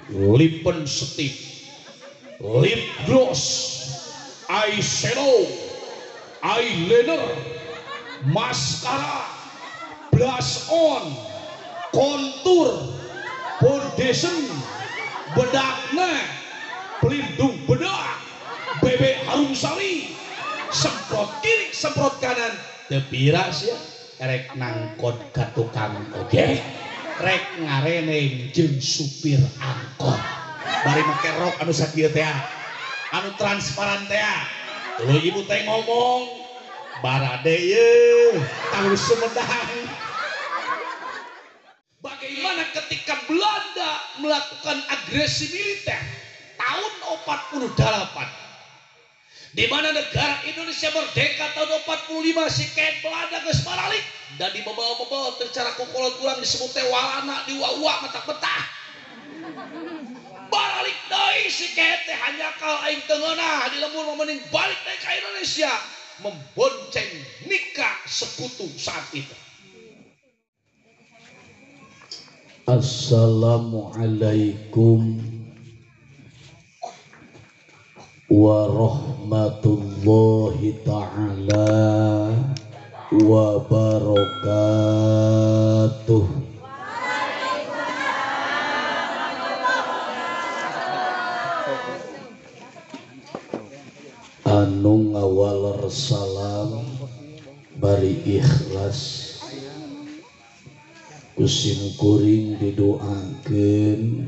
Lipen setip, lip gloss, eyeshadow, eyeliner, maskara, blush on, kontur, foundation, bedakna, pelindung bedak, bebek harum sari, semprot kiri, semprot kanan, tepira sih rek nangkot ka tukang ojek, rek ngareneng jeung supir angkot. Bari make rok anu sakieu teh, anu transparan teh. Tuluy ibu teh ngomong, barade ye, tahu Sumedang. Bagaimana ketika Belanda melakukan agresi militer tahun 48, di mana negara Indonesia merdeka tahun 45, si ken Belanda geus baralik dan dibebel-bebel secara kokolot urang disebut teh walana diwa-wa mata betah. Baralik deui si ken teh hanjakal aing teu ngeunah di lembur mah mending balik deui ka Indonesia membonceng nikah sekutu saat itu. Assalamualaikum warahmatullahi ta'ala wabarakatuh. Anu ngawaler salam bari ikhlas kusim kuring didoakeun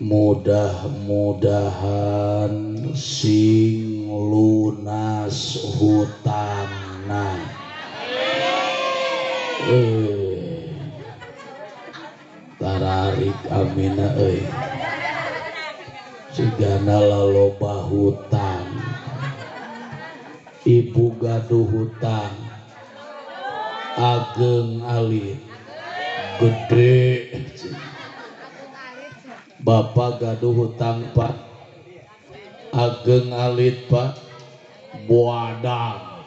mudah-mudahan sing lunas hutangna. Tararik amina euy. Sigana laloba hutang. Ibu gaduh hutang ageng alit gede. Bapak gaduh hutang pak ageng alit pak buadang.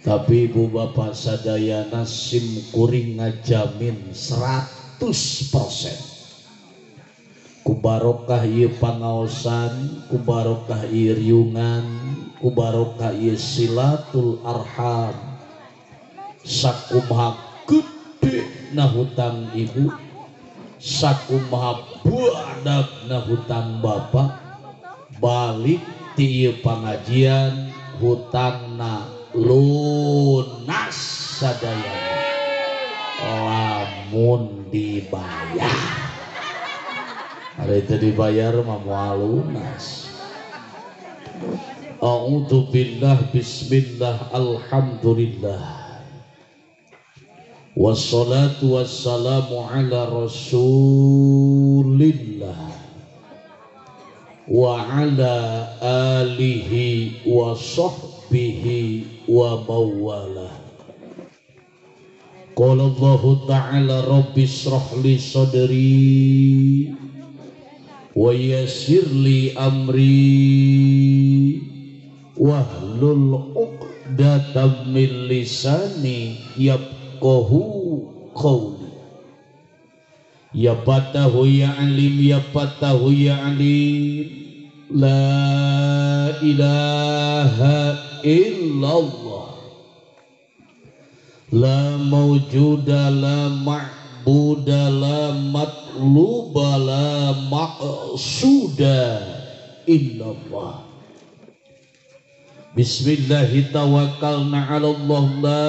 Tapi ibu bapak sadayana sim kuring ngajamin 100% ku barokah ieu pangaosan, ku barokah ieu riungan, ku barokah ieu silatul arham, sakumaha gede na hutang ibu, sakumaha buadak na hutang bapak, balik ti ieu pangajian hutangna lunas sadayana lamun dibayar. Hari itu dibayar mah moal lunas. A'udzu billah bismillah alhamdulillah. Wassalatu wassalamu ala rasulillah wa ala alihi wa sahbihi wa mawalah. Qala Allahu ta'ala rabbi israh li sadri wa yassir li amri wahlul 'uqdatam min lisani yafqahu qawli. Ya fatahu ya alim, ya fatahu ya alim, la ilaha illallah, la mawjuda la ma'buda la matluba la maqsuda illallah. Bismillahi tawakkalna 'ala Allah, la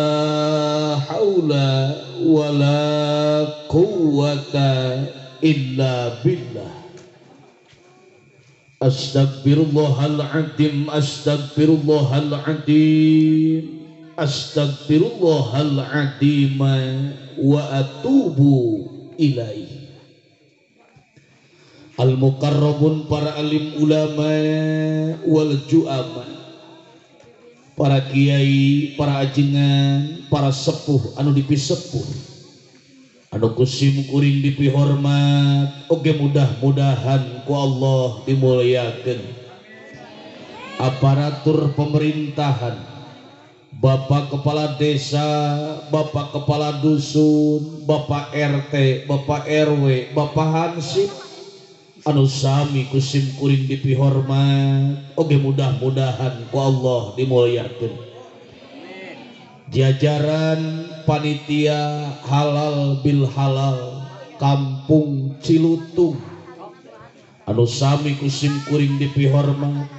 haula wala quwwata illa billah. Astagfirullahaladzim, astagfirullahaladzim, astagfirullahaladzim wa atubu ilaih. Al-muqarrabun, para alim ulama wal ju'ama, para kiai, para ajengan, para sepuh anu dipisepuh, anu kusim kuring dipihormat, oge mudah-mudahan ku Allah dimuliakeun. Aparatur pemerintahan, Bapak Kepala Desa, Bapak Kepala Dusun, Bapak RT, Bapak RW, Bapak Hansip anu sami ku sim kuring dipihormat oge mudah-mudahan ku Allah dimuliakeun. Jajaran panitia halal bil halal Kampung Cilutung anu sami ku sim kuring dipihormat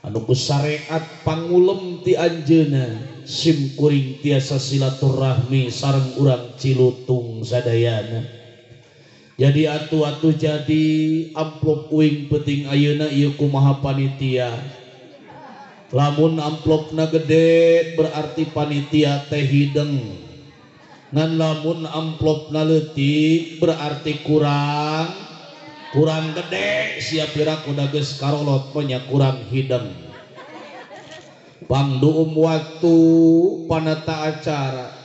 anu ku syariat pangulem ti anjeunna sim kuring tiasa silaturahmi sareng urang Cilutung sadayana. Jadi atuh-atuh jadi amplop uing penting ayeuna ieu kumaha panitia. Lamun amplopna gede berarti panitia teh hideng. Ngan lamun amplopna leutik berarti kurang gede. Siap pira kuda geus karolot mah kurang hideng. Pangduum waktu panata acara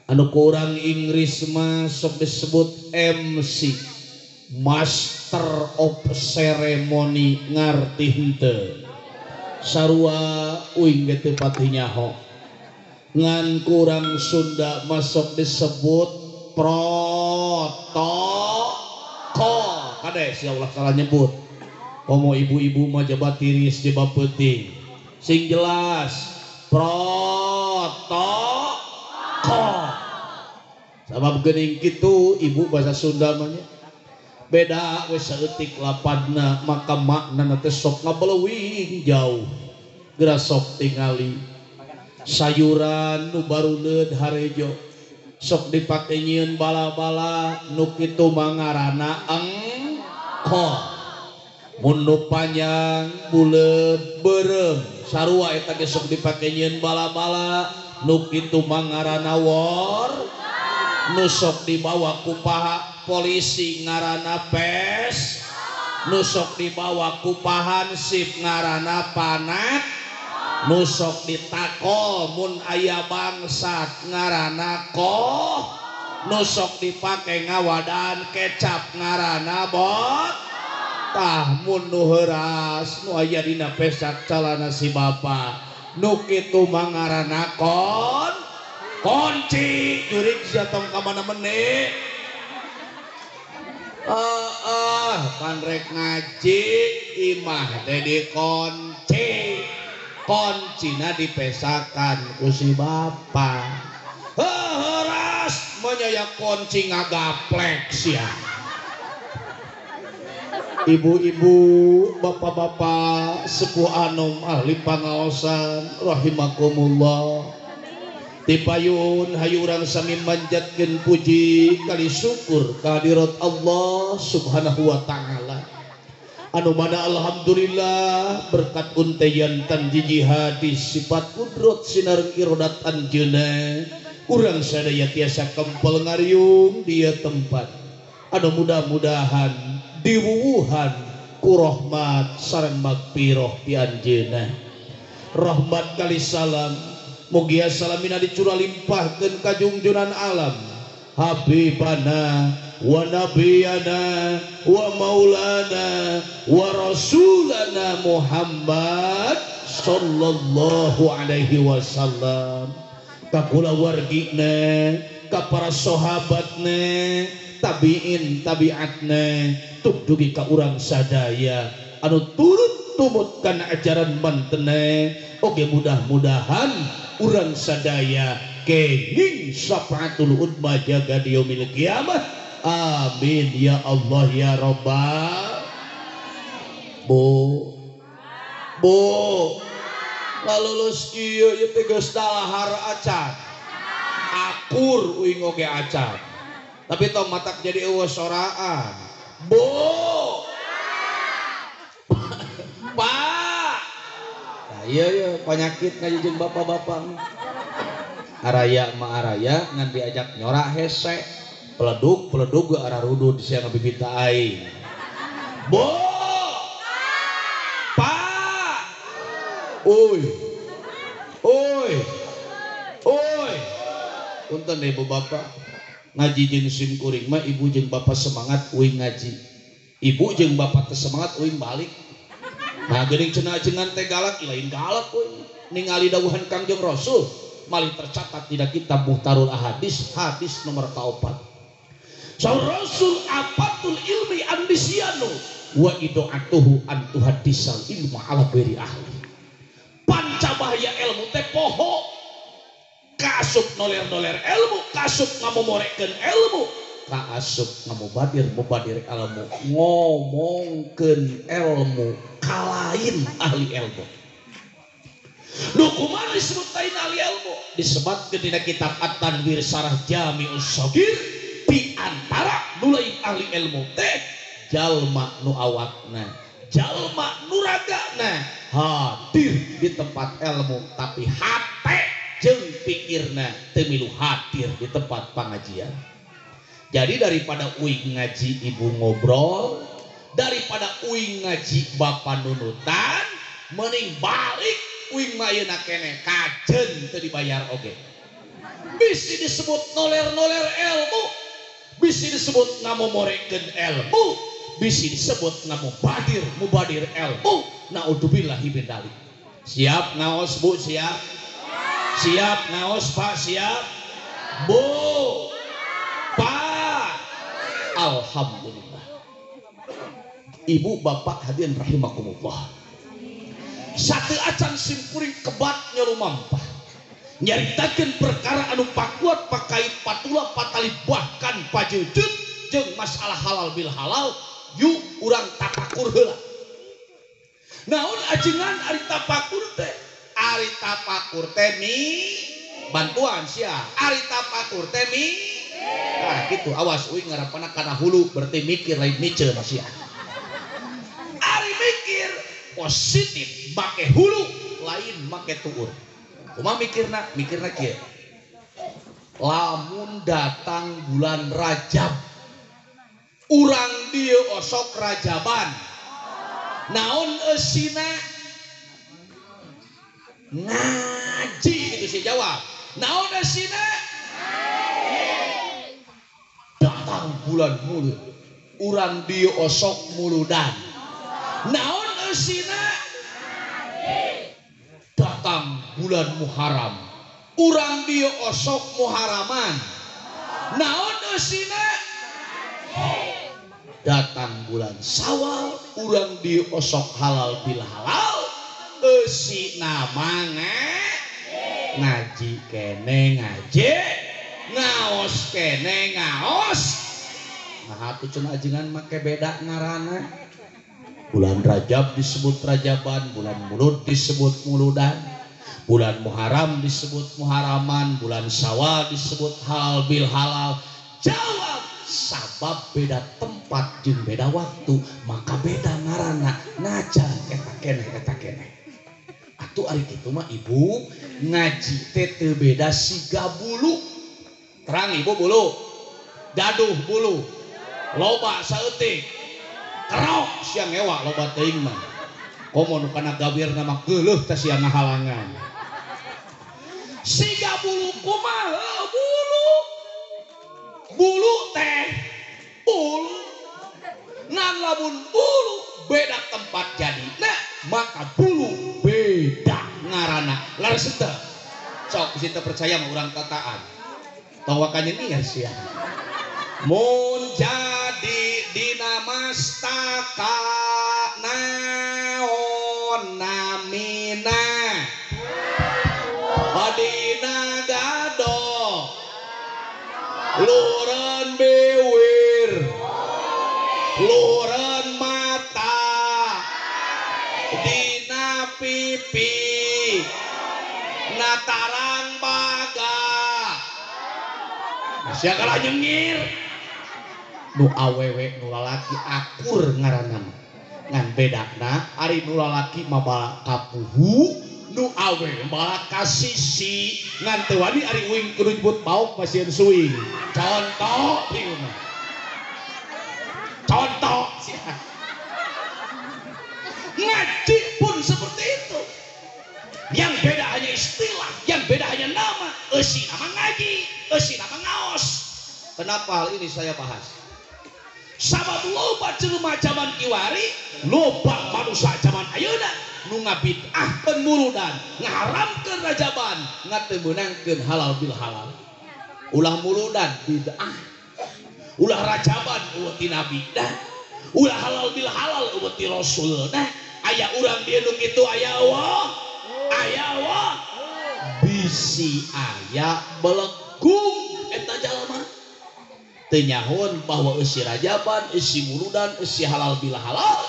anu kurang Inggris mah sok disebut MC, Master of Ceremony, ngarti henteu. Sarua uing ge teu pati nyaho. Ngan kurang Sunda masuk disebut protokol. Kade sia ulah salah nyebut. Komo ibu-ibu mah jaba tiris jaba peuting. Sing jelas protokol. Sabab geuning kitu ibu bahasa Sunda mah nya. Beda we saeutik lapadna maka maknana teh sok ngabaleuwing jauh. Geura sok tingali sayuran nu baruleud harejo sok dipake nyieun bala-bala nu kitu mah ngaranna engko. Mun nu panjang buleud beureum sarua eta ge sok dipake nyieun bala-bala nu kitu mah ngaranna wor. Nu sok dibawa ku paha polisi ngaranna pes, nu sok dibawa ku pahansip ngaranna panat, nu sok ditakol mun aya bangsat ngaranna koh, nu sok dipake ngawadan kecap ngaranna bot. Tah mun nu heuras nu aya dina pesak calana si bapa nu kitu mah ngaranna kon kunci. Jurig sia tong ka mana meneh. Pan rek ngaji imah teh dikunci, kuncina dipesakan ku si bapa. Heuras menyaya kunci ngagaplek sia. Ibu-ibu, bapak-bapak, sepuh anom ahli pangaosan rahimakumullah. Tipayun hayu urang sami manjatkeun puji kali syukur kehadirat Allah Subhanahu wa taala. Anu mana alhamdulillah berkat unteyan tan jiji hadis sifat kudrot sinareng irodat anjeunna urang sadaya tiasa kempel ngariung dia tempat. Anu mudah-mudahan diwuwuhan ku rahmat sareng magfirah ti anjeunna. Rahmat kali salam mugia salamina dicurah limpahkeun ka jungjunan alam habibana wa nabiyana wa maulana wa rasulana Muhammad sallallahu alaihi wasallam, ka kulawargina, ka para sahabatna, tabiin tabiatna, tuk dugi ka urang sadaya anu turut tumut kana ajaran mantene. Oge mudah-mudahan urang sadaya kenging syafaatul udma jaga di yaumil kiamah. Amin ya Allah ya Rabbal. Bu bu lalulus kieu ieu teh geus dalahar acan, akur uing oge acan, tapi tong matak jadi eueuh soraan. Bu Pak, nah, iya iya penyakit ngaji jeung bapak-bapak. Araya mah araya ngan diajak nyorak hese, peledug peledug arah rudud sia ngabibita aing. Bu Pak, oi oi oi, punten ibu bapak ngaji jeung sim kuring mah ibu jeung bapak semangat uing ngaji, ibu jeung bapak teu semangat uing balik. Nah geuning cenah ajengan teh galak, lain galak we. Ningali dawuhan Kangjeng Rasul malih tercatat dina kitab Muhtarul Ahadis hadis nomor 4. Saur Rasul apatul ilmi andisyanu wa idoatuhu an tuhaddisal ilma ala ghairi ahli. Panca bahaya ilmu teh poho, kaasup noler-noler ilmu, kaasup ngamomorekeun ilmu, kaasup ngamubadir-mubadir ilmu, ngomongkeun ilmu kalain ahli ilmu. Nu kumaha disebut lain ahli ilmu? Disebutkeun dina kitab At-Tanwir Syarah Jami'us Shaghir, di antara nu lain ahli ilmu teh jalma nu awakna, jalma nu ragana hadir di tempat ilmu tapi hate jeung pikirna teu milu hadir di tempat pengajian. Jadi daripada uing ngaji ibu ngobrol, daripada uing ngaji bapak nunutan, mending balik uing mah ayeuna keneh kajen teu dibayar oge. Bisi disebut noler-noler ilmu, bisi disebut ngamomorekeun ilmu, bisi disebut ngamubadir mubadir ilmu. Naudzubillahi min dzalik. Siap ngaos Bu, siap? Siap ngaos Pak, siap? Bu, Pak. Alhamdulillah. Ibu bapak hadirin rahimakumullah. Satu acan simkuring kebat nyalumampah nyaritakeun perkara anu pakuat pakait patula patali bahkan pajeujeuh jeung masalah halal bil halal. Yuk urang tapakur heula. Naon ajengan ari tapakur teh? Ari tapakur teh mi bantuan sia. Ari tapakur teh mi. Nah gitu, awas uing ngarapana kana hulu berarti mikir lain miceun sia. Ari mikir positif make hulu lain make tuur. Kumaha mikirna? Mikirna kieu. Lamun datang bulan Rajab, urang dieu osok rajaban. Naon eusina? Ngaji gitu sih jawab. Naon eusina? Datang bulan Mulud, urang dieu osok muludan. Naon eusina? Datang bulan Muharram, urang dieu osok muharaman. Naon eusina? Datang bulan Sawal, urang dieu osok halal bil halal. Eusina mah ngaji kene ngaji, ngaos kene ngaos. Nah atuh cenah ajengan make beda ngaranna. Bulan Rajab disebut Rajaban, bulan Mulud disebut Muludan, bulan Muharram disebut Muharaman, bulan Syawal disebut halal bil halal. Jawab, sabab beda tempat jeung beda waktu, maka beda ngaranna. Najan eta keneh eta keneh. Atuh ari kitu mah ibu ngaji teh teu beda siga bulu. Terang ibu bulu, gaduh bulu, loba saeutik. Kerok siang ngewa loba teuing mah. Komo nu kana gawirna mah geuleuh teh sia ngahalangan. Siga bulu kumaha bulu? Bulu teh bulu. Ngan lamun bulu beda tempat jadina, maka bulu beda ngaranna. Laras teu? Sok bisi teu percaya mah urang tataan. Tong waka nyeunir sia. Mun jadi dina mastaka naon namina dina gado lureun biwir lureun mata dina pipi natarang baga. Sia kalah nyengir. Nu awewe nu lalaki akur ngaranna ngan bedana ari nu lalaki mah balak kapuhu, nu awewe balak ka sisi. Ngan teu wani ari uing kudu nyebut baok masieun suing. Contoh ieu mah. Contoh sia. Ngaji pun seperti itu. Yang beda hanya istilah, yang beda hanya nama. Eusi nama ngaji, eusi nama ngaos. Kenapa hal ini saya bahas? Sabab loba jelema zaman kiwari, loba manusia zaman ayeuna nu ngabid'ahkeun muludan, ngaharamkeun rajaban, ngatemeunangkeun halal bil halal. Ulah muludan bid'ah, ulah rajaban eueuh ti nabi dah, ulah halal bil halal eueuh ti rasul dah. Aya urang dieu nu kitu aya eueuh, aya eueuh. Bisi aya belegung eta jalma. Teu nyahoan bahwa eusi rajaban, eusi muludan, eusi halal bil halal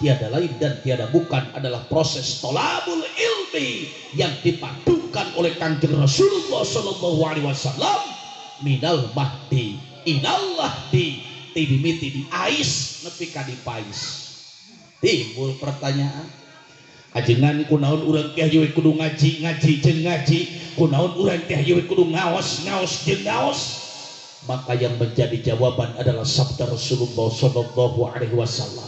tiada lain dan tiada bukan adalah proses tolabul ilmi yang dipadukan oleh Kanjeng Rasulullah sallallahu alaihi wasallam minal mahdi inallah di timimiti di ais nepi ka dipais. Timbul pertanyaan, ajengan kunaon urang teh hayu kudu ngaji ngaji jeung ngaji, kunaon urang teh hayu kudu ngaos ngaos jeung ngaos? Maka yang menjadi jawaban adalah sabda Rasulullah sallallahu alaihi wasallam.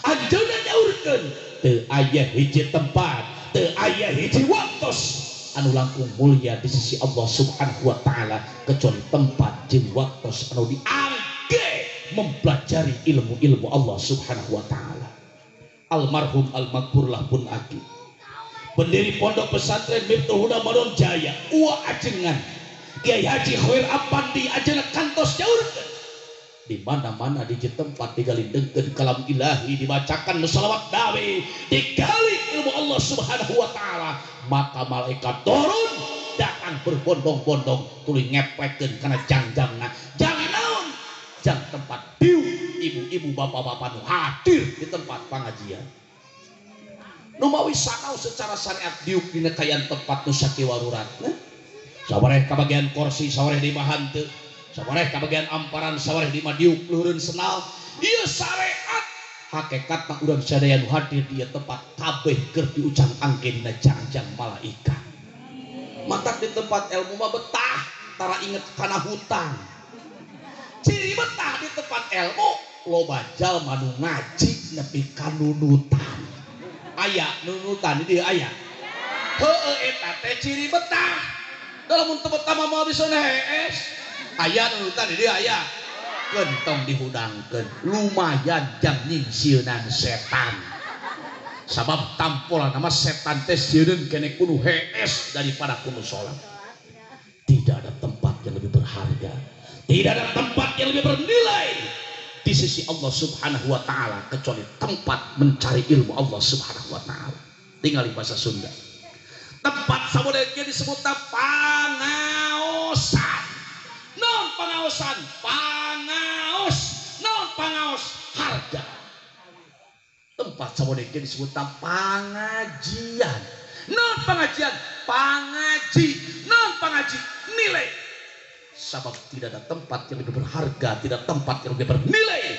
Anjeunna nyaurkeun teu aya hiji tempat, teu aya hiji waktos anu langkung mulia di sisi Allah Subhanahu wa taala kecuali tempat jeung waktos anu diangge mempelajari ilmu-ilmu Allah Subhanahu wa taala. Almarhum almaghfurlah pun aki pendiri pondok pesantren Miftahul Huda Maron Jaya ua ajengan Kiai Haji Khair Apandi ajengan kantos nyaurkeun di mana-mana di tempat digalindengkeun kalam ilahi, dibacakan selawat nabi, digali ilmu Allah Subhanahu wa taala, maka malaikat turun datang berbondong-bondong tuluy ngeplekeun kana jangjangna. Jang naon? Jang tempat diu ibu-ibu bapak-bapak nu hadir di tempat pengajian. Nu mawi sanaos secara syariat diuk dina kayan tempat nu sakiwaruratna. Sawareh kabagian kursi, sawareh di imah henteu. Sawareh kabagian amparan, sawareh di imah diuk luhureun senal. Ieu syariat hakikatna urang sadaya nu hadir di ieu tempat kabeh keur diucang angke dina jangjang malaikat. Matak di tempat ilmu mah betah, tara inget kana hutang. Ciri betah di tempat ilmu loba jalma nu ngaji nepi ka nunutan. Aya nunutan di dieu aya. Heueuh eta teh ciri betah. Da lamun teu betah mah moal bisa hees. Aya nunutan di dieu aya. Gentong dihudangkeun lumayan jang nyingsieunan setan. Sabab tampolan nama setan teh sieun kene kudu hees daripada kudu salat. Tidak ada tempat yang lebih berharga, tidak ada tempat yang lebih bernilai di sisi Allah Subhanahu wa taala kecuali tempat mencari ilmu Allah Subhanahu wa taala. Tinggal di bahasa Sunda. Tempat samudaya disebut pangaosan. Non pangaosan, pangaos, non pangaos harga. Tempat samudaya disebut pangajian. Non pengajian, pangaji, non pangaji nilai. Sebab tidak ada tempat yang lebih berharga, tidak tempat yang lebih bernilai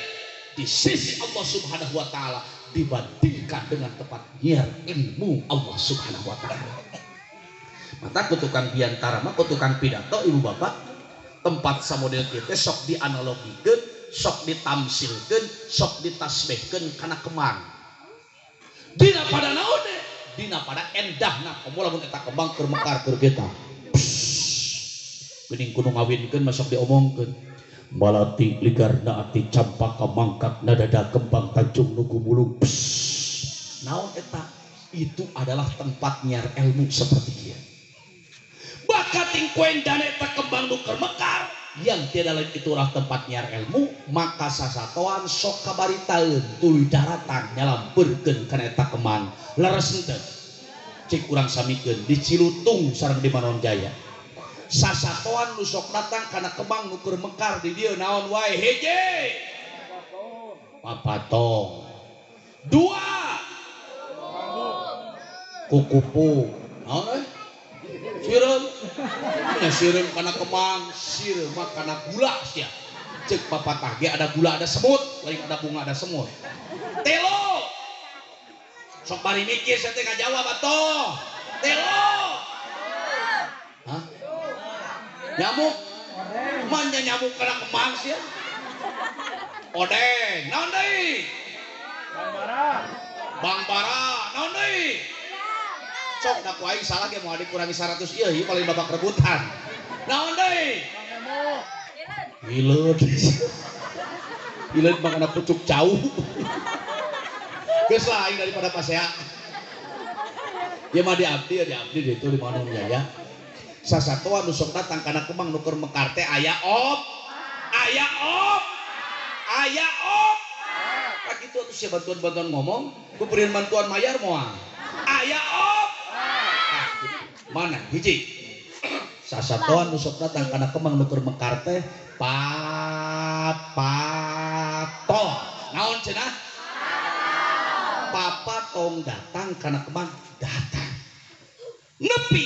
di sisi Allah Subhanahu wa taala dibandingkan dengan tempat nyiar ilmu Allah Subhanahu wa taala. Mata kutukang biantara mah kutukang pidato ibu bapak, tempat samodel kita sok dianalogikeun, sok ditamsilkeun, sok ditasbihkeun kana kemang. Dina pada naon? Dina pada endahna komo lamun eta kembang keur mekar keur kita. Geuning kudu ngawinkeun masuk diomongkeun. Malati ligarna ati campaka mangkat nadada kembang tanjung nu gumulung. Naon eta? Itu adalah tempat nyiar ilmu seperti dia. Bakat tingkuen dana eta kembang nu keur mekar yang tiada lain itulah tempat nyiar ilmu, maka sasatoan sok kabaritaeun tuluy daratang nyalampeurkeun kana eta kembang. Leres henteu? Cik urang samikeun di Cilutung sareng di Manonjaya. Sasatoan nu sok datang kana kembang nu keur mekar di dieu naon wae? Hiji papatong, dua kukupu, naon euy? Sireum, nya sireum kana kembang, sireum mah kana gula sia. Ceuk papatah ge ada gula ada semut, lain ada bunga ada semut. Telo. Sok bari mikir sia teh ngajawab atuh. Telo. Hah? Nyamuk. Manya nyamuk kana kembang sia. Odeng, naon deui? Bambara. Bambara, naon deui? Sok da ku aing salah ge moal dikurangi 100 ieu ieu paling babak rebutan. Naon deui? Hileud. Ileun mah kana pucuk cau. Geus lah aing daripada pasea. Ieu mah di abdi ya di abdi ditu di Manung Jaya. Sasatoan nu sok datang kana Kemang nu keur mekar teh aya op. Aya op. Aya op. Ka kitu atuh sia bantuan-bantuan ngomong, beureun bantuan mayar moal. Aya op. Mana hiji. Sasatoan nu sok datang kana Kemang nu keur mekar teh papatong. Naon cenah? Papatong datang kana Kemang datang. Nepi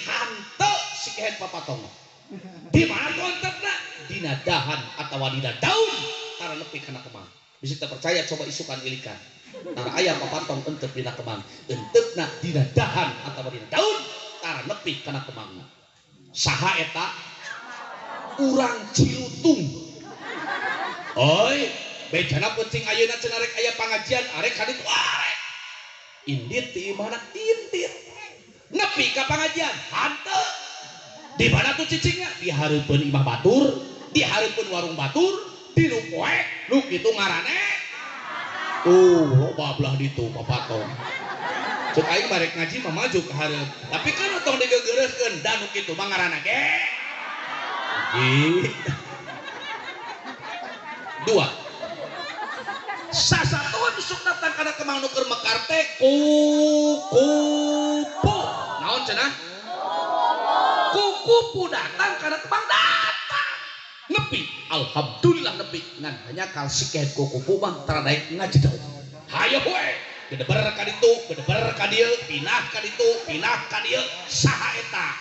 hanteu si kehed papatong. Di mana kontepna? Dina dahan atawa dina daun tara nepi kana Kemang. Bisa teu percaya coba isukan ilikan. Tara aya papatong entep dina Kemang. Entepna dina dahan atawa dina daun tara nepi kana Kemang. Saha eta? Urang Cilutung. Oi, bejana penting ayeuna cenah rek aya pangajian arek ka ditu arek. Indit di mana indit. Nepi ka pangajian hanteu. Di mana tuh cicingnya? Di hareupeun imah batur, di hareupeun warung batur, di nu poek, nu kitu ngarane. Tuh, loba belah ditu papatong. Cek aing barek ngaji mah maju ka hareup. Tapi kan tong digegereuhkeun da nu kitu mah ngaranna ge. Dua. Sasatoan sok datang kana Kemang nu keur mekar teh kukupu. Naon cenah? Kukupu datang kana Kemang datang. Nepi, alhamdulillah nepi. Ngan hanya kal sikehet kukupu mah tara daek ngajedog. Hayo we, gedeber ka ditu, gedeber ka dieu, pinah ka ditu, pinah ka dieu, saha eta?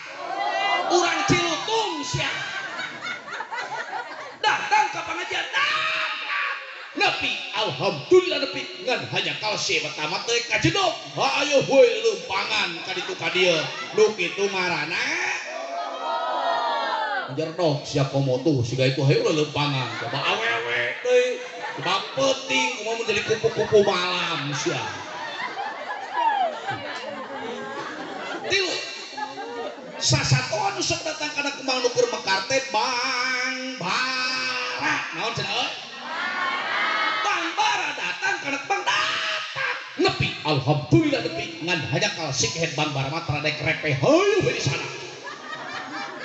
Urang Cilutung sia. Datang ka pangajian datang. Nepi, alhamdulillah nepi. Ngan hanya kalsi pertama teh kajedog. Hayo we leumpangan ka ditu ka dieu. Nu kitu ngaranna jerdog sia komo tuh siga itu hayo leumpangan. Coba awewe deui, coba peuting kumaha mun jadi kupu-kupu malam sia. Tilu. Sasatoan nu sok datang kana Kemang nu keur mekar teh Bang Bara. Naon cenah euy? Bang Bara datang kana Kemang datang. Nepi, alhamdulillah nepi. Ngan hanya kal sikehet Bang Bara mah tara daek repe hayu we di sana.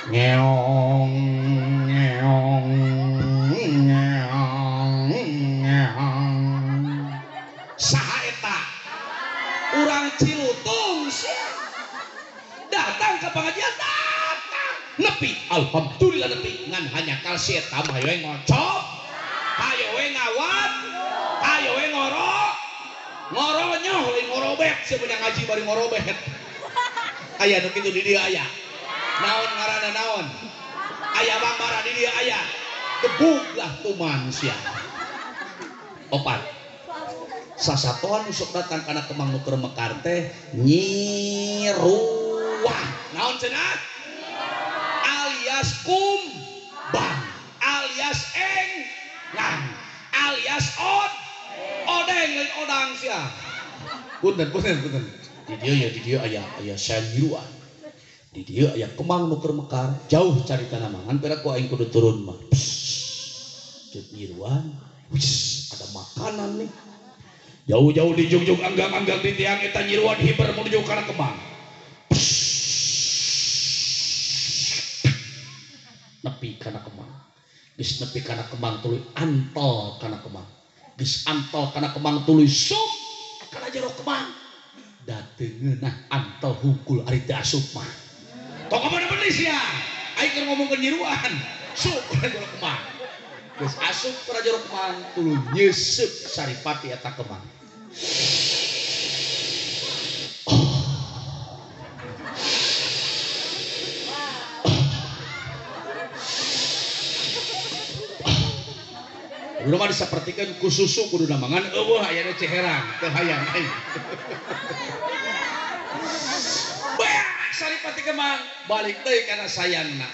Ngeong ngeong ngeong ngeong. Saha eta? Urang Cilutung sia. Datang ke pengajian datang. Nepi, alhamdulillah nepi. Ngan hanya kalsi eta mah hayo we ngocop, hayo we ngawat, hayo we ngoro. Ngoronyoh lain ngorobet sia punya ngaji bari ngorobet. Aya nu kitu di dieu aya. Naon ngaranna naon? Aya Bang Bara di dieu aya. Gebuglah tuman sia. Opat. Sasatoan nu sok datang kana Kemang nu keur mekar teh nyiruan. Naon cenah? Alias kumbang, alias enggang, alias od odeng lain odang sia. Punten punten punten. Di dieu ya di dieu aya aya nyiruan. Di dieu aya Kemang nu keur mekar, jauh caritana mah ngan pera ku aing kudu turun mah. Ceuk nyiruan, wis ada makanan nih. Jauh-jauh dijugjug anggang-anggang di tiang eta nyiruan hiber menuju kana Kemang. Nepi kana Kemang. Geus nepi kana Kemang tuluy antol kana Kemang. Geus antol kana Kemang tuluy sup kana jero Kemang. Da teu ngeunah antol hungkul ari teu asup mah. Tong mana bener sia. Aing keur ngomongkeun nyiruan. Sup kana jero Kemang. Geus asup kana jero Kemang tuluy nyeuseup saripati eta Kemang. Kudu mah disapertikeun ku susu kudu mangan eueuh aya nu ceherang teu hayang aing. Beak saripati Kemang balik deui kana sayangna.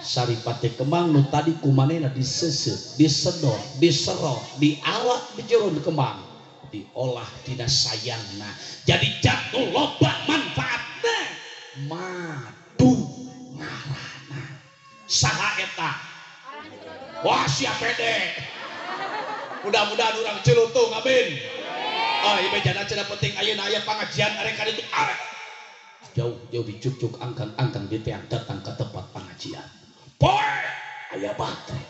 Saripati Kemang nu tadi kumanehna diseuseup, disedot, diserot, diawak di jero Kemang, diolah dina sayangna. Jadi jatuh loba manfaatna. Madu ngaranna. Saha eta? Wah siap pede. Mudah-mudahan urang Cilutung amin. Oh ieu jana cenah penting ayeuna aya pangajian arek ka ditu arek. Jauh-jauh dicucuk angkang-angkang diteang datang ke tempat pengajian. Poe aya baterai.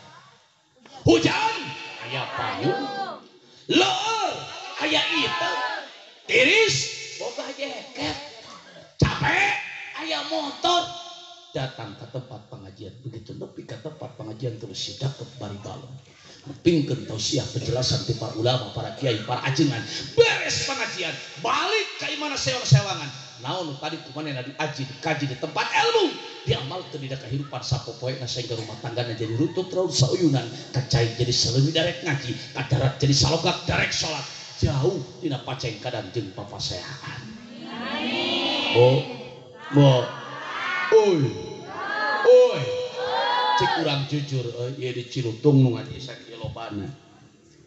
Hujan aya payung. Leur aya ieu. Tiris boga jaket. Capek aya motor. Datang ke tempat pengajian, begitu nepi ke tempat pengajian terus sidak ke bari balong. Pingkeun tausiah penjelasan ti para ulama, para kiai, para ajengan. Beres pengajian, balik ka imana sewang-sewangan. Naon tadi kumanehna diaji, dikaji di tempat ilmu, diamalkeun dina kahirupan sapopoena sehingga rumah tanggana jadi runtut raun sauyunan, kacai jadi saleumi darek ngaji, kadarat jadi salogak darek salat. Jauh dina pacengkadan jeung papaseaan. Amin. Bo, bo. Oi. Oi. Cek urang jujur ieu di Cilutung nu ngaji sakieu lobana.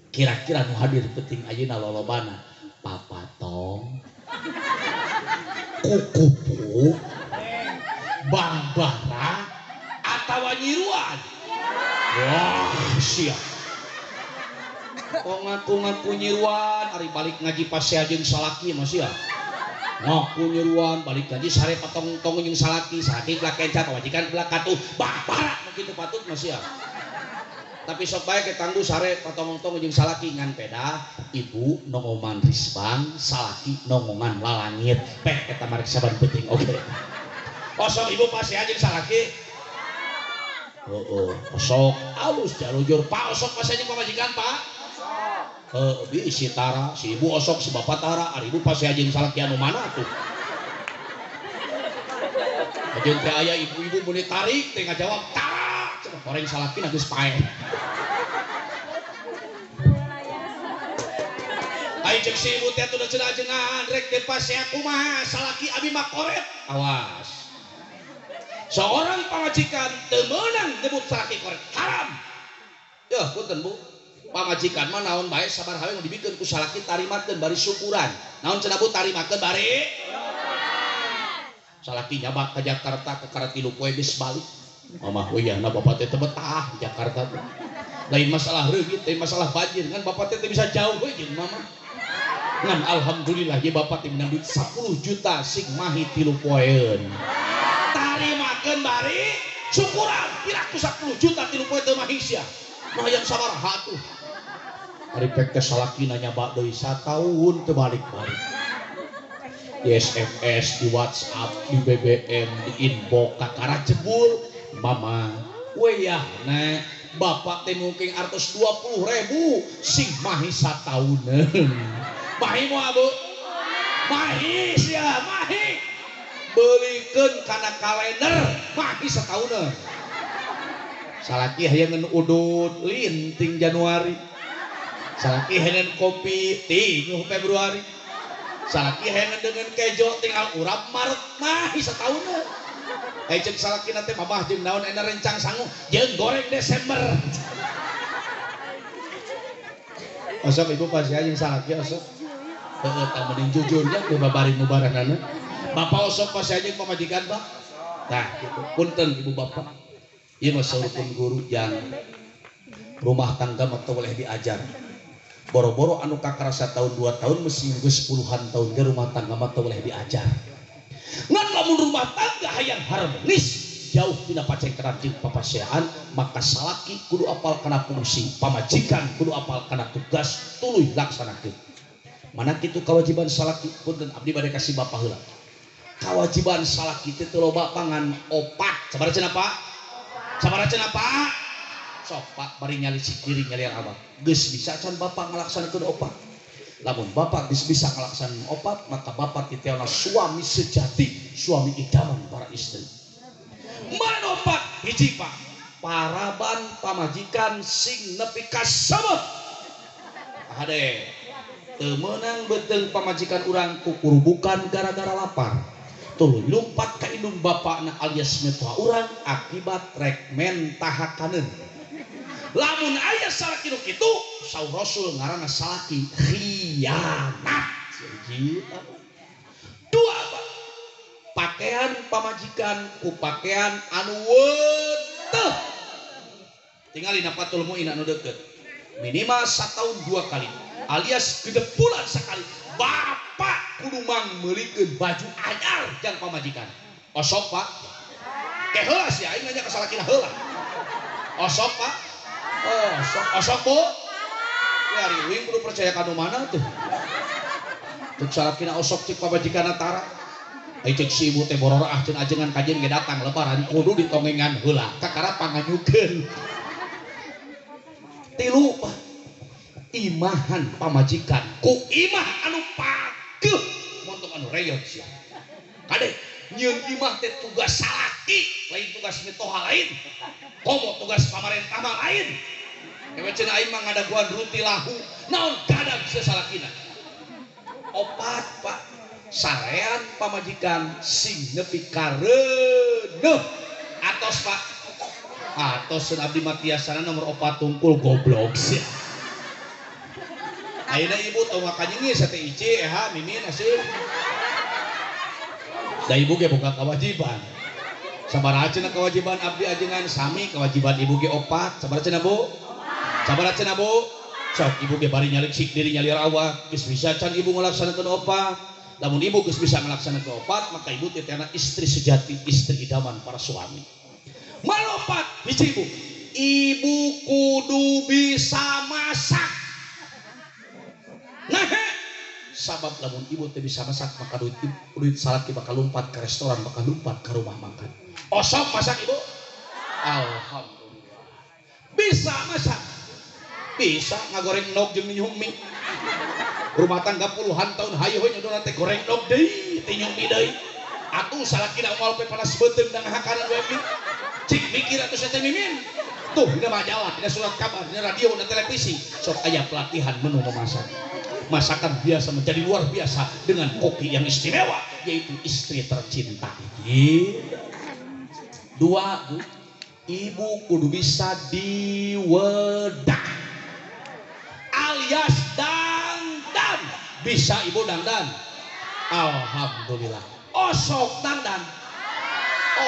Kira-kira nu hadir penting ayeuna lolobana papatong, kukupu, bambara atawa nyiruan. Wah, siap. Kok ngaku-ngaku nyiruan ari balik ngaji pasea jeung salaki mah sia. Ngaku nyiruan balik ngaji sare patong-tong jeung salaki, salaki belah kenca pamajikan belah katuh, bambara nu kitu patut mah sia. Tapi sok bae ke tangguh sare patong-tong jeung salaki ngan peda ibu nongoman risbang, salaki nongongan lalangit. Pek eta marek saban penting oge. Okay. Osok ibu pasea jeung salaki. Heeh, osok alus jalujur Pak osok pasea jeung pamajikan Pak. Heeh, bi si tara, si ibu osok, si bapak tara, ari ibu pasea jeung salaki anu mana tuh. Ajeun teh aya ibu-ibu mun ditarik teh ngajawab tara, cenah horeng salaki geus paeh. Ai ceuk si ibu teh atuh cenah ajengan rek teh pasea kumaha salaki abi mah koret. Awas. Seorang pamajikan teu meunang nyebut salaki koret, haram. Yeuh punten Bu. Pamajikan mah naon bae sabar hawe nu dibikeun ku salaki tarimakeun bari syukuran. Naon cenah Bu tarimakeun bari? Salaki nyabak ka Jakarta ke karat 3 poe geus balik. Mamah uyahna bapak teh teu betah di Jakarta teh. Lain masalah reungit, lain masalah banjir, ngan bapak teh teu bisa jauh we jeung mama. Ngan alhamdulillah ye bapak teh menang duit 10 juta sing mahi 3 poeun. Tarimakeun bari syukuran, piraku 10 juta 3 poe teu mahi sia. Mah yang sabaraha tuh. Ari pek teh salakina nyabak deui sataun teu balik-balik. Di SMS, di WhatsApp, di BBM, di inbox kakara jebul mama weyahna bapak teh mungkin artos 20.000 sing mahi satauneun. Mahi moal Bu? Mahi sia, mahi. Beulikeun kana kalender mahi satauneun. Salaki hayang ngeun udut linting Januari. Salaki hayang kopi tinguh Februari. Salaki hayang dengan kejo tinggal urap Maret mahi satauneun. Ai ceuk salakina teh mamah jeung naon ena rencang sangu jeung goreng Desember. Osok ibu pasea jeung salaki osok. Heeh tah mending jujurnya teu babari mubaranana. Bapak osok pasea jeung pamajikan Pak. Tah kitu. Punten ibu bapak. Ieu mah saurupun guru yang rumah tangga mah teu boleh diajar. Boro-boro anu kakarasa tahun 2 tahun mesti geus puluhan tahun ge rumah tangga mah teu boleh diajar. Ngan lamun rumah tangga hayang harmonis jauh tina pacengkeran jeung papaseaan maka salaki kudu apal kana fungsi, pamajikan kudu apal kana tugas tuluy laksanakeun. Mana kitu kewajiban salaki punten abdi bade kasih bapak heula. Kewajiban salaki teh teu loba pangan opat. Sabaraha cenah Pak? Sabaraha cenah Pak? Sok Pak bari nyali sikiri nyali abah. Geus bisa can bapak ngalaksanakeun opat. Lamun bapak geus bisa ngalaksanakeun opat maka bapak titeona suami sejati, suami idaman para istri. Mana opat? Hiji Pak, paraban pamajikan sing nepi ka sabab. Hade teu meunang beuteung pamajikan urang kukurubukan gara-gara lapar. Tuluy lumpat ka indung bapakna alias mitoha urang akibat rek mentahakaneun. Lamun aya salaki nu kitu, saur Rasul ngaranna salaki khianat. Dua Pak, pakaian pamajikan ku pakaian anu weun. Teu. Tingali na Fathul Muin anu deukeut. Minimal satahun 2 kali alias genep bulan sekali. Bapak kudu mangmeulikeun baju anyar jang pamajikan. Osok Pak. Ke heula sia aing nanya ka salakina heula. Osok Pak. Osok, osok Bu. Ya ari uing kudu percaya ka nu mana tuh. Cek salakina osok cek pamajikanna tara. Ai cek si ibu teh bororaah ceun ajengan kajen ge datang lebaran kudu ditongengan heula kakara panganyukeun. Tilu Pak. Imahan pamajikan ku imah anu pageuh montong anu reyot sia. Kade nyieun imah teh tugas salaki lain tugas mitoha lain. Komo tugas pamarentah mah lain. Ewe cenah aing mah ngadaguan ruti lahu naon gadag sesalakina. Opat Pak, sarean pamajikan sing nepi kareuneuh. Atos Pak. Atos cenah abdi mah tiasana nomor 4 tungkul goblok sia. Ayeuna ibu tong ngakanyengis teh Ici, Eha, Mimin, Asih. Da ibu ge boga kewajiban. Sabaraha cenah kewajiban abdi ajengan sami kewajiban ibu ge opat. Sabaraha cenah Bu? Sabaraha cenah Bu? Sok ibu ge bari nyaliksik diri nyalir awak geus bisa can ibu ngalaksanakeun opat. Lamun ibu geus bisa ngalaksanakeun opat maka ibu teh istri sejati, istri idaman para suami. Malopat hiji ibu. Ibu kudu bisa masak. Nah, sabab lamun ibu teh bisa masak maka duit salaki bakal lompat ke restoran, bakal lompat ke rumah makan. Osok masak ibu? Alhamdulillah. Bisa masak. Bisa ngagoreng nog jeung minyak mie. Rumah tangga puluhan tahun hayu we nyodona teh goreng nog deui, teh nyung mie deui. Atuh salakina unggal pe panas beuteung dan ngahakanan we mie. Cik mikir atuh sia teh mimin. Tuh dina majalah, dina surat kabar, dina radio, dina televisi, sok aya pelatihan menu memasak. Masakan biasa menjadi luar biasa dengan koki yang istimewa, yaitu istri tercinta. Dua, Bu, ibu kudu bisa diwedah alias dangdan. Bisa ibu dangdan? Alhamdulillah. Osok dangdan.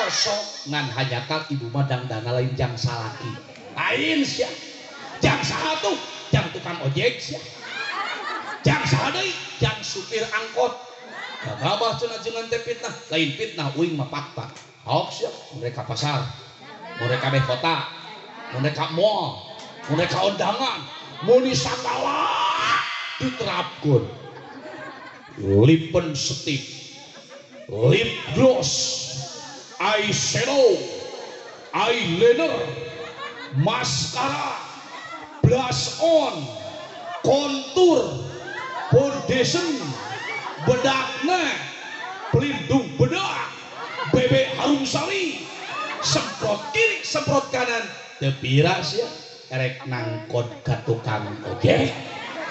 Osok ngan hanjakal ibu mah dangdana lain jang salaki. Lain sia. Jang saha tuh? Jang tukang ojek sia. Jang saha deui? Jang supir angkot. Gagabah cenah ajengan teh fitnah. Lain fitnah uing mah fakta. Haok sia, mereka pasar, mereka beh kota, mereka mall, mereka undangan, muni sagala diterapkeun. Lipen stick, lip gloss, eyeshadow, eyeliner, maskara, blush on, kontur, foundation, bedakna, pelindung bedak, bebek harum sari, semprot kiri, semprot kanan, teu pira sia, rek nangkot ka tukang ojek,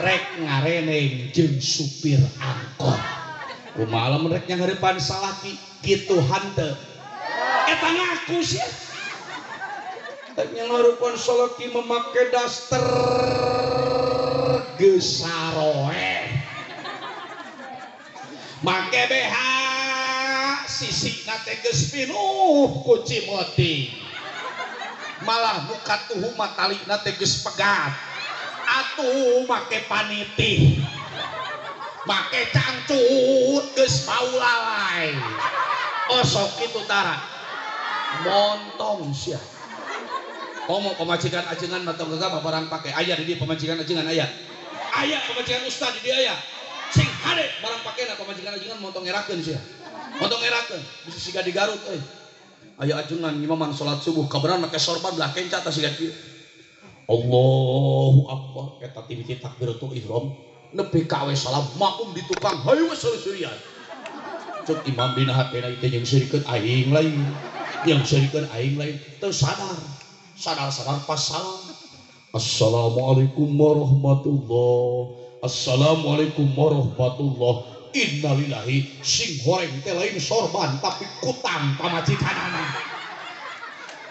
rek ngareneng jeung supir angkot. Kumaha lamun rek nyanghareupan salaki kitu hanteu. Eta ngaku sia. Rek nyanghareupan salaki memakai daster geus saroeh. Make BH sisina teh geus pinuh ku cimeuting. Malah muka tuhu matalina teh geus pegat. Atuh make panitih. Make cangcut geus bau lalai. Osok kitu tara. Montong sia. Komo pamajikan ajengan mah tong gagabah barang pake. Aya di dieu pamajikan ajengan aya. Aya pamajikan ustad di dieu aya. Sing hade barang pakena pamajikan ajengan montong ngerakeun sia. Montong ngerakeun bisa siga di Garut euy. Aya ajengan nyimaman salat subuh kaberan make sorban belah kenca tah siga kieu. Allahu akbar eta timiti takbiratul ihram nepi ka we salam makum di tukang hayu we seuri-seurian. Cek imam dina hatena teh jeung seurikeun aing lain. Yang seurikeun aing lain teu sadar. Sadar-sadar pas salam. Assalamualaikum warahmatullah. Assalamualaikum warahmatullah. Innalillahi sing horeng teh lain sorban tapi kutang pamajikanana.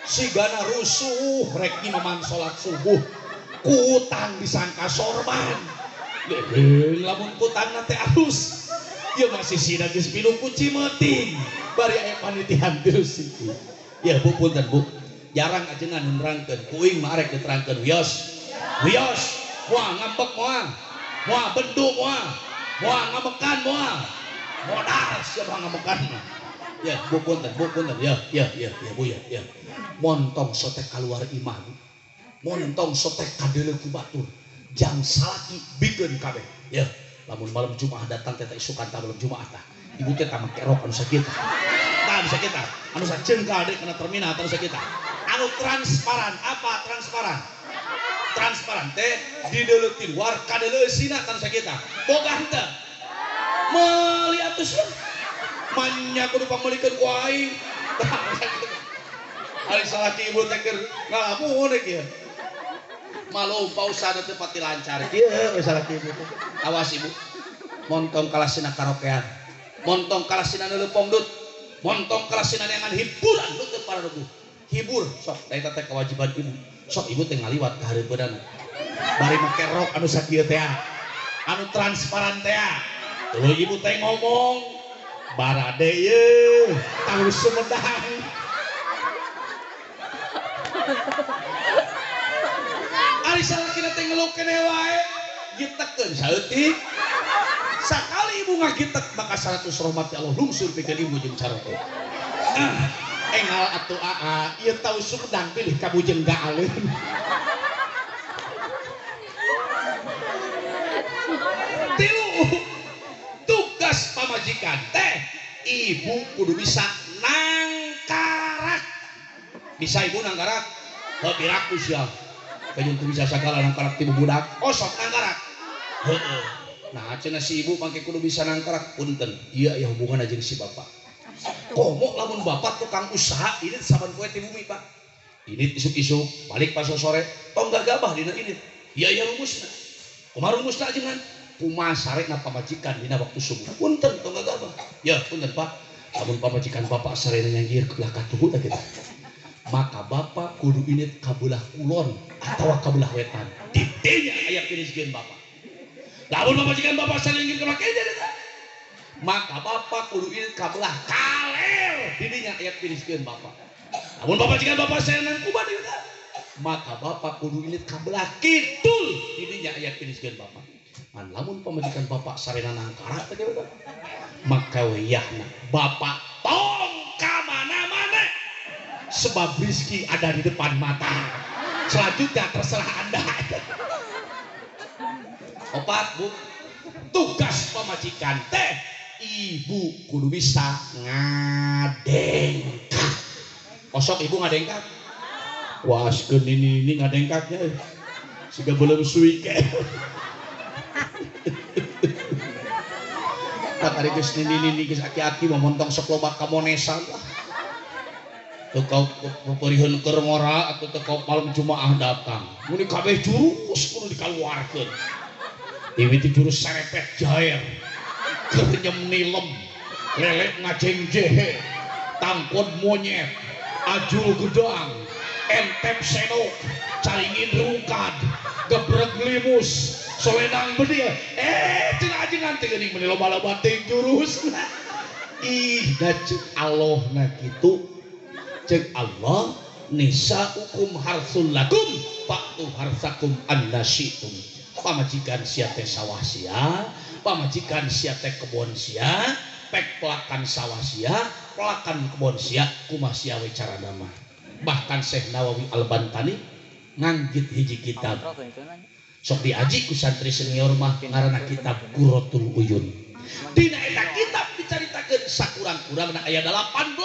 Sigana rusuh rek imaman salat subuh kutang disangka sorban. Leuheung lamun kutangna teh alus. Ieu mah sisina geus pinuh ku cimeuting. Bari aya panitihan terus iki. Ya Bu punten Bu. Jarang ajengan nerangkeun, ku uing mah arek diterangkeun. Wios. Wios, moal ngambek moal. Moal bendu moal. Moal ngambekan moal. Modal siapa ngambekan mah. Ya, bu punten, bu punten. Ya, ya, ya, ya, Bu ya, ya. Montong sotek kaluar imah, Bu. Montong sotek kadeuleu ku batur. Jang salaki bikeun kabeh. Ya, lamun malam Jumat datang teh isukan tah malam Jumat tah. Ibu teh tah make rok anu sakieu tah. Tah anu sakieu tah. Anu saceungkal deui kana terminal tah anu sakieu tah. Anu transparan, apa transparan? Transparan teh dideuleu ti luar kadeuleu eusina tah anu sakieu tah. Boga henteu? Meuli atuh sia. Manya kudu pameulikeun ku aing. Ari salaki ibu teh keur ngalamun kieu. Malu pausan teh pati lancar kieu we salaki ibu teh. Awas ibu. Montong kalasina karaokean. Montong kalasina neuleupong dut. Montong kalasina neangan hiburan nu teu pararuguh. Hibur sok da eta teh kewajiban ibu. Sok ibu teh ngaliwat ka hareupeunana. Bari make rok anu sakieu teh. Anu transparan teh. Tuluy ibu teh ngomong barade ye tahu Sumedang. Ari salakina teh ngeluh keneh wae gitekeun saeutik. Sakali ibu ngagitek maka 100 rahmat Allah lungsur pikeun ibu jeung caroke. Engal atuh aa ieu tahu Sumedang pilih ka bujeng gaaleun. Tilu tugas pamajikan teh ibu kudu bisa nangkarak. Bisa ibu nangkarak? Heuh piraku sia. Kayun teu bisa sagala nangkarak ti budak. Oh sok nangkarak. Heueuh. Nah cenah si ibu mangke kudu bisa nangkarak punten. Ieu aya hubunganna jeung si bapak. Komo lamun bapak tukang usaha ini saban poe ti bumi Pak. Ini isuk-isuk balik pas sore tong gagabah dina ini. Ieu aya rumusna. Kumaha rumusna ajengan? Kumaha sarena pamajikan dina waktu subuh. Punten tong gagabah. Ya punten Pak. Lamun pamajikan bapak sarena nyanggir kelah katuhu teh kitu. Maka bapak kudu init kabelah kulon atawa kabelah wetan. Didinya aya piniskeun bapak. Lamun pamajikan bapak sarena nyanggir kebelah kene eta. Maka bapak kudu init kabelah kaler. Didinya aya piniskeun bapak. Lamun pamajikan bapak sarena nangkuban eta. Maka bapak kudu init kabelah kidul. Didinya aya piniskeun bapak. Ngan lamun pamajikan bapak sarena nangkarak teh kitu. Maka wayahna bapak tong ka mana-mana. Sebab rizki ada di depan mata. Selanjutnya terserah Anda. Opat Bu, tugas pamajikan teh ibu kudu bisa ngadengkak. Kosok ibu ngadengkak? Waskeun ini ngadengkaknya. Siga belum suwi ke. Tak ari geus nini-nini geus aki-aki mah montong sok loba kamonesan lah. Teu kau peperiheun keur ngora atuh teu kau malam Jumaah datang. Muni kabeh jurus kudu dikaluarkeun. Dimiti jurus serepet jair, kerenyem nilem, lelek ngajeng jehe, tangkon monyet, ajul gedang, entep senok, caringin rungkad, gebrek limus, solenang bedil. Cenah ajengan teh geuning meuni loba-loba teuing jurus. Ih, da ceuk Allah na kitu. Ceuk Allah nisaukum harsul lakum fa'tu harsakum annasyitum. Pamajikan sia teh sawah sia, pamajikan sia teh kebon sia, pek pelakan sawah sia, pelakan kebon sia, kumaha sia we carana mah. Bahkan Syekh Nawawi Al-Bantani nganggit hiji kitab. Sok diaji ku santri senior mah ngaranna kitab Qurratul Uyun. Dina eta kitab dicaritakeun sakurang-kurangna aya 18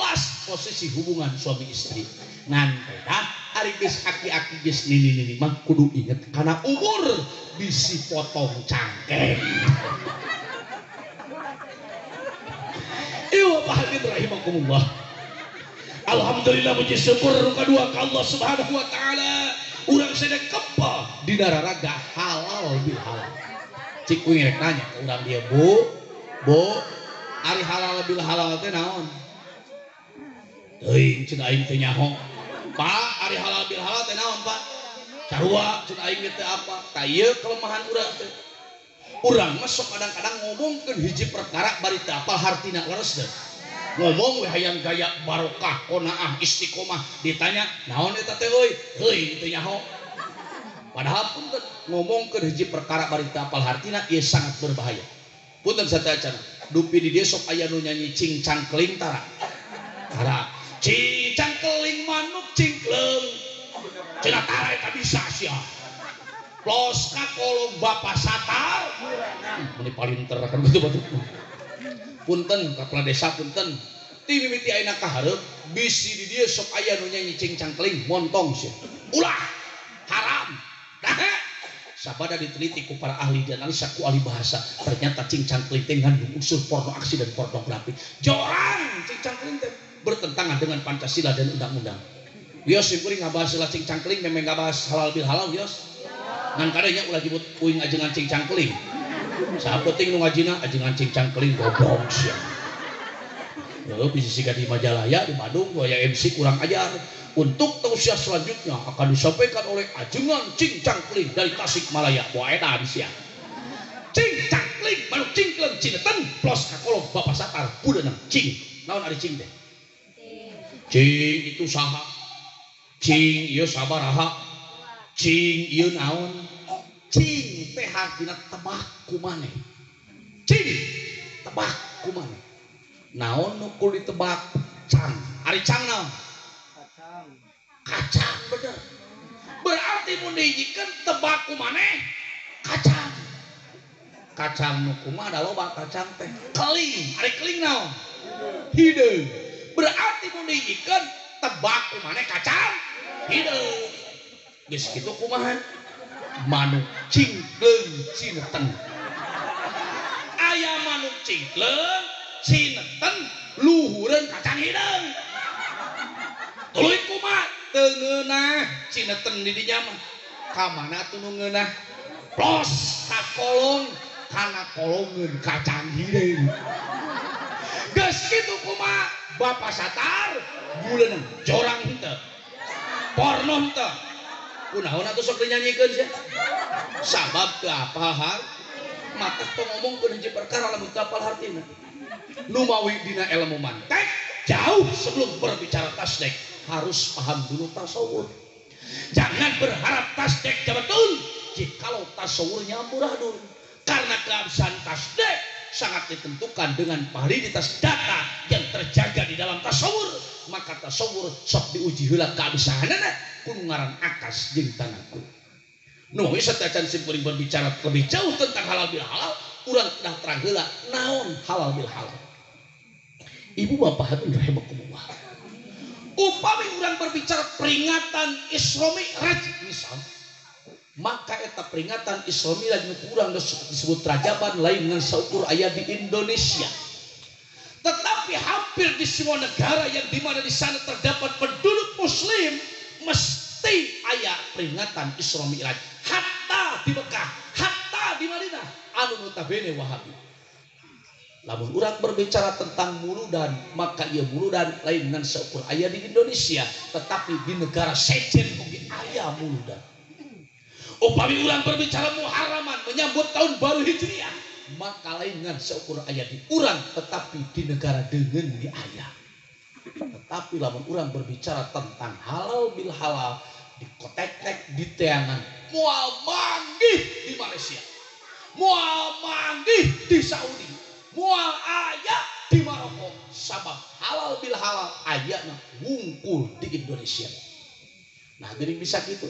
posisi hubungan suami istri. Ngan teh ari geus aki-aki geus nini-nini mah kudu inget kana umur bisi potong cangkeng. Ieu Pak hadirin rahimakumullah. Alhamdulillah puji syukur kadua ka Allah Subhanahu wa taala. Urang sada kepal dina raraga halal bil halal. Cik kuing rek nanya ka urang dieu, Bu. Bu, ari halal bil halal teh naon? Teuing cenah aing teh nyaho. Pak, ari halal bil halal teh naon, Pak? Sarua cenah aing teh apa? Tah ieu kelemahan urang teh. Urang mah sok kadang-kadang ngomongkeun hiji perkara bari teu apal hartina leres teh. Ngomong we hayang gaya barokah qanaah istiqomah ditanya naon eta teh euy heuy teu nyaho. Padahal punten ngomongkeun hiji perkara bari teu apal hartina ieu sangat berbahaya. Punten sateuacan dupi di dieu sok aya nu nyanyi cing cangkeling tara. Tara cing cangkeling manuk cingkleung. Cenah tara eta bisa sia. Plos ka kolong Bapak Satar. Meni palinter kan kitu batur. Punten kepala desa punten ti mimiti ayeuna ka hareup bisi di dieu sok aya nu nyanyi cing cangkeling montong sia. Ulah haram. Nah, sabada diteliti ku para ahli dan analisa ku ahli bahasa ternyata cing cangkeling teh ngandung unsur porno aksi dan pornografi. Jorang cing cangkeling teh bertentangan dengan Pancasila dan undang-undang. Wios simkuring ngabahas heula cing cangkeling memang ngabahas halal bil halal wios. Ngan kadanya ulah jebut uing ajengan cing cangkeling. Sapenting nu ngajina ajengan cing cangkeling goblok sia. Heuh bisi siga di Majalaya di Bandung aya MC kurang ajar. Untuk tausiah selanjutnya akan disampaikan oleh ajengan cing cangkeling dari Tasikmalaya. Wah edan sia. Cing cangkeling manuk cingkleung cineten plos ka kolong Bapak Satar budeunang cing. Naon ari cing teh? Cing itu saha? Cing ieu sabaraha? Cing ieu naon? Cing teh hartina tebak ku maneh. Cing tebak ku maneh. Naon nu kudu ditebak? Cang. Ari cang naon? Kacang. Kacang bener. Berarti mun dihijikeun tebak ku maneh kacang. Kacang nu kumaha da loba kacang teh. Keling. Ari keling naon? Hideung. Berarti mun dihijikeun tebak ku maneh kacang hideung. Geus kitu kumaha? Manuk cingkleung cineten. Aya manuk cingkleung cineten luhureun kacang hideung. Tuluy kumaha? Teu ngeunah cineten di dinya mah. Ka mana atuh nu ngeunah? Plos ka kolong kana kolongeun kacang hideung. Geus kitu kumaha? Bapak Satar buleunang jorang henteu. Porno henteu. Kunaon atuh sok dinyanyikeun sia? Sabab teu apal har mata tong ngomongkeun hiji perkara lamun teu apal hartina. Nu mawi dina ilmu mantek jauh sebelum berbicara tasdek harus paham dulu tasawur. Jangan berharap tasdek betul jikalau tasawurnya amburadul. Karena keabsahan tasdek sangat ditentukan dengan validitas data yang terjaga di dalam tasawur. Maka tasawur sok diuji heula keabsahanana ku ngaran akas jeung tanaku. Nu sateuacan simkuring berbicara lebih jauh tentang halal bil halal, urang kedah terang heula naon halal bil halal. Ibu bapak hadirin rahimakumullah. Upami urang berbicara peringatan Isra Mi'raj misal, maka eta peringatan Isra Mi'raj nu kurang disebut Rajaban lain ngan saukur aya di Indonesia. Tetapi hampir di semua negara yang dimana di sana terdapat penduduk muslim mesti aya peringatan Isra Mi'raj. Hatta di Mekah, hatta di Madinah, anu notabene Wahabi. Lamun urang berbicara tentang muludan, maka ieu muludan lain ngan saukur aya di Indonesia, tetapi di negara sejen oge aya muludan. Upami urang berbicara Muharraman menyambut tahun baru Hijriah, maka lain ngan saukur aya di urang, tetapi di negara deungeun di aya. Tetapi lamun urang berbicara tentang halal bil halal di kotek-tek di teangan, moal manggih di Malaysia, moal manggih di Saudi, moal aya di Maroko. Sabab halal bil halal ayana wungkul di Indonesia. Nah geuning bisa gitu.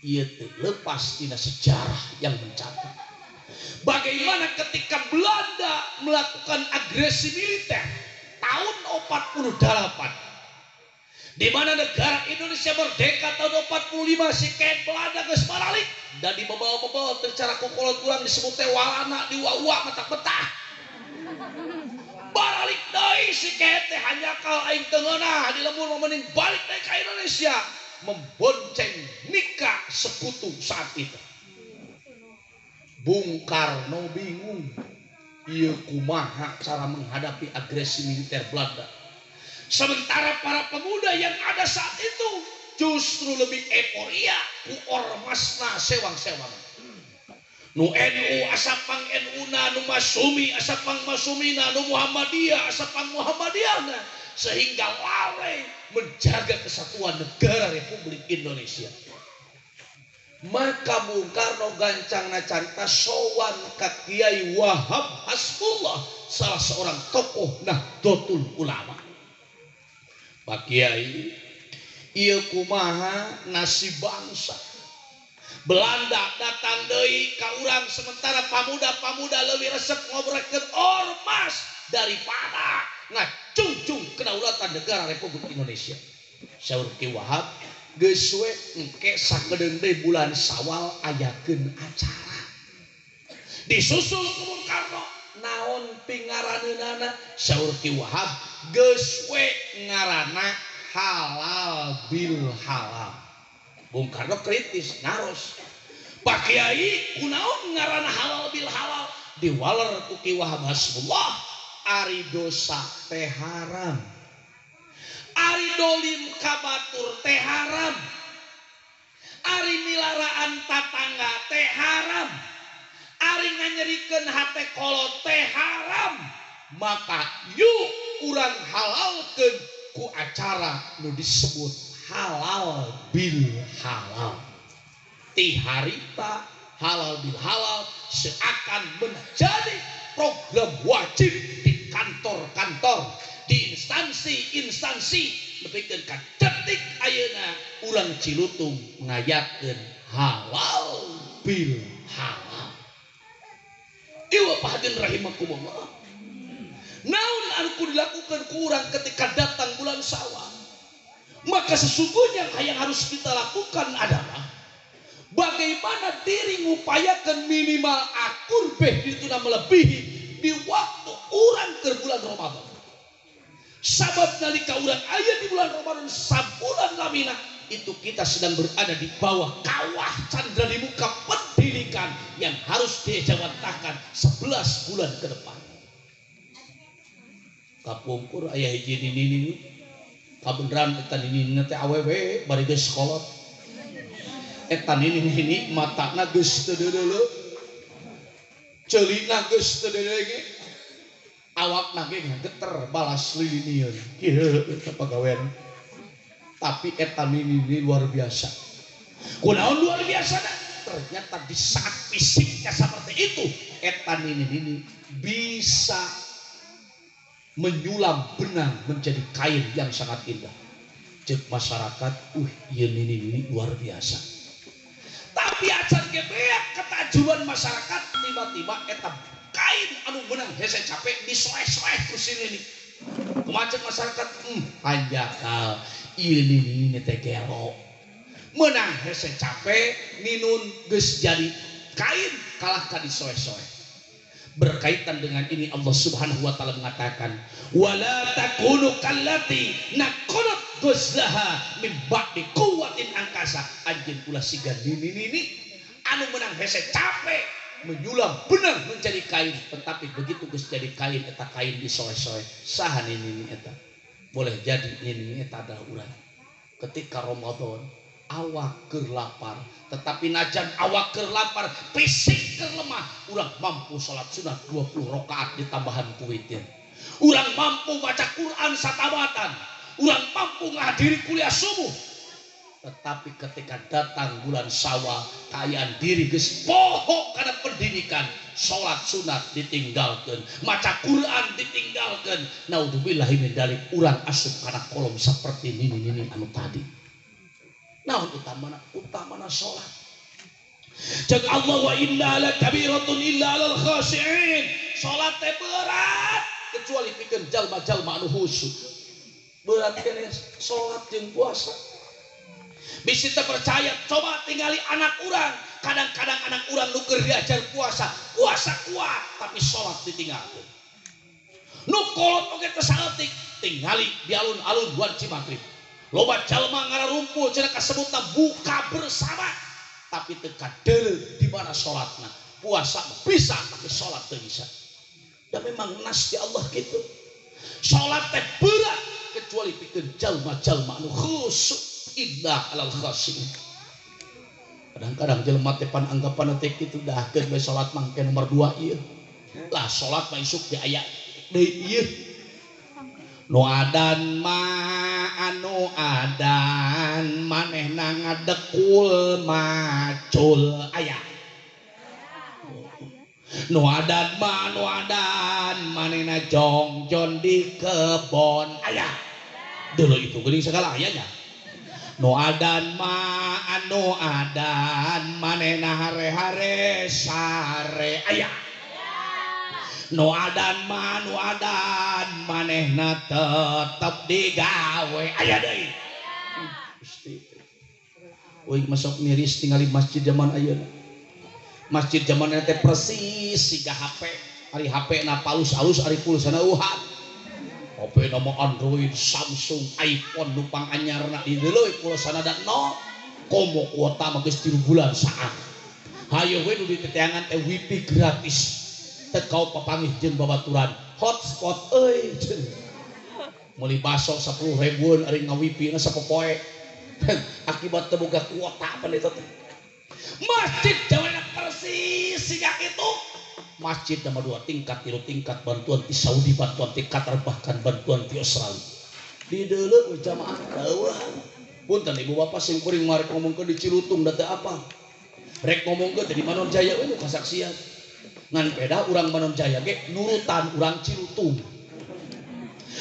Ieu teu lepas tina sejarah yang mencatat. Bagaimana ketika Belanda melakukan agresi militer tahun 48, di mana negara Indonesia merdeka tahun 45, si ken Belanda geus baralik dan dibebel-bebel secara kukolot urang disebut teh walana diwawa matak betah. Baralik deui si ken teh hanjakal aing teu ngeunah di lembur mah mending balik deui ka Indonesia, membonceng nikah sekutu saat itu. Bung Karno bingung, ieu kumaha cara menghadapi agresi militer Belanda. Sementara para pemuda yang ada saat itu justru lebih euforia ku ormasna sewang-sewang. Nu NU asapang NU-na, nu Masumi asapang Masumina, nu Muhammadiyah asapang Muhammadiyahna, sehingga lalai menjaga kesatuan negara Republik Indonesia. Maka Bung Karno gancangna carita sowan ka Kiai Wahab Hasbullah, salah seorang tokoh Nahdlatul Ulama. Pak Kiai, ieu kumaha nasib bangsa? Belanda datang deui ka urang, sementara pamuda-pamuda leuwih resep ngobrekeun ormas daripada ngacungcung kedaulatan negara Republik Indonesia. Saur Ki Wahab, geus we engke sakedeung deui bulan Sawal ayakeun acara. Disusul ku Bung Karno, naon pingaraneunana? Saur Ki Wahab, geus we ngaranna halal bil halal. Bung Karno kritis, naros. Pak Kiai, kunaon ngaranna halal bil halal? Diwaler ku Ki Wahab Hasbullah, ari dosa teh haram. Ari dolim ka batur teh haram. Ari milaraan tatangga teh haram. Ari nganyerikeun hate kolot teh haram. Maka yuk urang halalkeun ku acara nu disebut halal bil halal. Ti harita halal bil halal seakan menjadi program wajib di kantor-kantor, di instansi-instansi, nepikeun ka detik ayeuna urang Cilutung ngayakeun halal bil halal. Ieu hadirin rahimakumullah. Naon anu kudu dilakukan ku urang ketika datang bulan Syawal? Maka sesungguhnya yang harus kita lakukan adalah bagaimana diri ngupayakan minimal akur beh dituna melebihi di waktu urang ke bulan Ramadan. Sabab nalika urang aya di bulan Ramadan sabulan lamina itu kita sedang berada di bawah kawah candra di muka pendidikan yang harus diejawantahkan 11 bulan ke depan. Kapungkur aya hiji nini kabeneran eta nini teh awewe bari geus kolot. Eta nini nini matana geus teu deuleu, ceulina geus teu deuleu, awakna ge geter balas lilinieun kieu eta pagawean. Tapi eta nini nini luar biasa. Kunaon luar biasa? Ternyata di saat fisiknya seperti itu, eta nini nini bisa menyulam benang menjadi kain yang sangat indah. Cek masyarakat, ieu nini nini luar biasa. Tapi acan ge beak ketajuan masyarakat, tiba-tiba eta kain anu menang hese capek disoeh-soeh ku si nini. Kumaha cek masyarakat? Hanjakal ieu nini nini teh gelo. Menang hese capek ninun geus jadi kain kalah ka disoeh-soeh. Berkaitan dengan ini Allah Subhanahu wa taala mengatakan, wala takunu kallati naqadat ghazlaha min ba'di quwwatin angkasa. Anjeun ulah siga nini nini anu menang hese capek menyulam benang menjadi kain, tetapi begitu geus jadi kain eta kain disoeh-soeh. Saha nini nini eta? Boleh jadi nini nini eta adalah urang. Ketika Ramadan awak keur lapar, tetapi najan awak keur lapar, fisik keur lemah, urang mampu salat sunat 20 rakaat ditambahan ku witir. Urang mampu baca Quran satabatan, urang mampu menghadiri kuliah subuh. Tetapi ketika datang bulan Syawal, kaayaan diri geus poho kana pendidikan, salat sunat ditinggalkeun, maca Quran ditinggalkeun. Naudzubillahi min dzalik, urang asup kana kolom seperti nini-nini anu tadi. Naon utamana? Utamana salat. Cek Allah, wa inna lakabiratun illa 'alal khashi'in. Salat teh berat kecuali pikeun jalma-jalma anu khusyuk. Berat keneh salat jeung puasa. Bisi teu percaya, coba tingali anak urang. Kadang-kadang anak urang nu keur diajar puasa, puasa kuat tapi salat ditinggalkeun. Nu kolot oge teu saeutik, tingali di alun-alun wanci magrib. Loba jalma ngararumpul cenah kasebutna buka bersama, tapi teu kadeuleu di mana salatna. Puasa bisa tapi salat teu bisa. Dan memang nas di Allah gitu. Salat teh berat kecuali pikeun jalma-jalma anu khusyuk, illa alal khasyin. Kadang-kadang jelema teh pan anggapan teh kitu dahkeun we salat mangke nomor 2 ieu. Lah salat mah isuk ge aya deui ieu. Nu adan ma anu adan manehna ngadekul macul aya. Nu adan ma anu adan manehna jongjon di kebon aya. Dulu itu geuning segala ayanya. Nu adan ma anu adan manehna hare-hare sare aya. Nu adan ma anu adan manehna tetep digawe aya deui. Gusti. Euy masuk miris tingali masjid zaman ayeuna. Masjid zaman ayeuna teh persis siga HP. Ari HP na palus-alus ari pulsana euhan. HP na mah Android, Samsung, iPhone nu panganyarna di deuleu pulsana da nol. Komo kuota mah geus 3 bulan saat. Hayo we nu diteteangan teh wifi gratis. Tekau papanggih jeung babaturan hotspot euy meuli baso 10 ribuan ari ngawifi na sapopoe akibat teu boga kuota pan eta teh. Masjid jawana persis siga kitu. Masjid nama 2 tingkat 3 tingkat bantuan ti Saudi, bantuan ti Qatar, bahkan bantuan ti Australia. Di deuleu we jamaah eueuh. Punten ibu bapak sing kuring mah rek ngomongkeun di Cilutung da teu apa. Rek ngomongkeun teh di Manonjaya we nu kasaksian. Ngan peda urang Manonjaya ge nurutan urang Cilutung.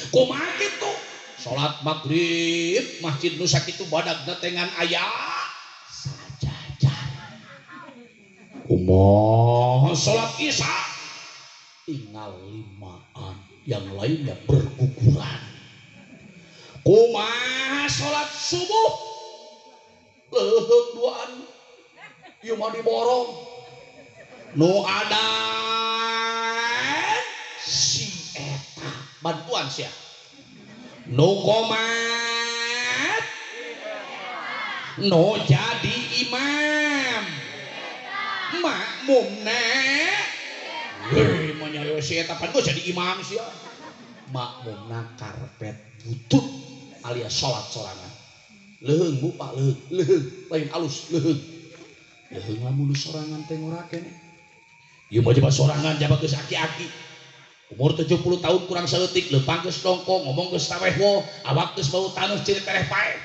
Kumaha kitu? Salat maghrib masjid nu sakitu badagna teh ngan aya sajajar. Kumaha salat isya? Tinggal 5-an, yang lainnya berguguran. Kumaha salat subuh? Leuheung 2-an. Ieu mah diborong. Nu adan si eta bantuan sia. Nu qomat nu jadi imam makmumna heuh mah nyayo si eta pan geus jadi imam sia. Makmumna karpet butut alias salat sorangan. Leuheung bu Pak, leuheung, leuheung lain alus leuheung. Leuheung lamun sorangan teh ngora keneh. Ieu mah jaba sorangan jaba geus aki-aki. Umur 70 tahun kurang saeutik, leumpang geus dongkong, ngomong geus taweh woh, awak geus bau taneuh ciri tereh paeh.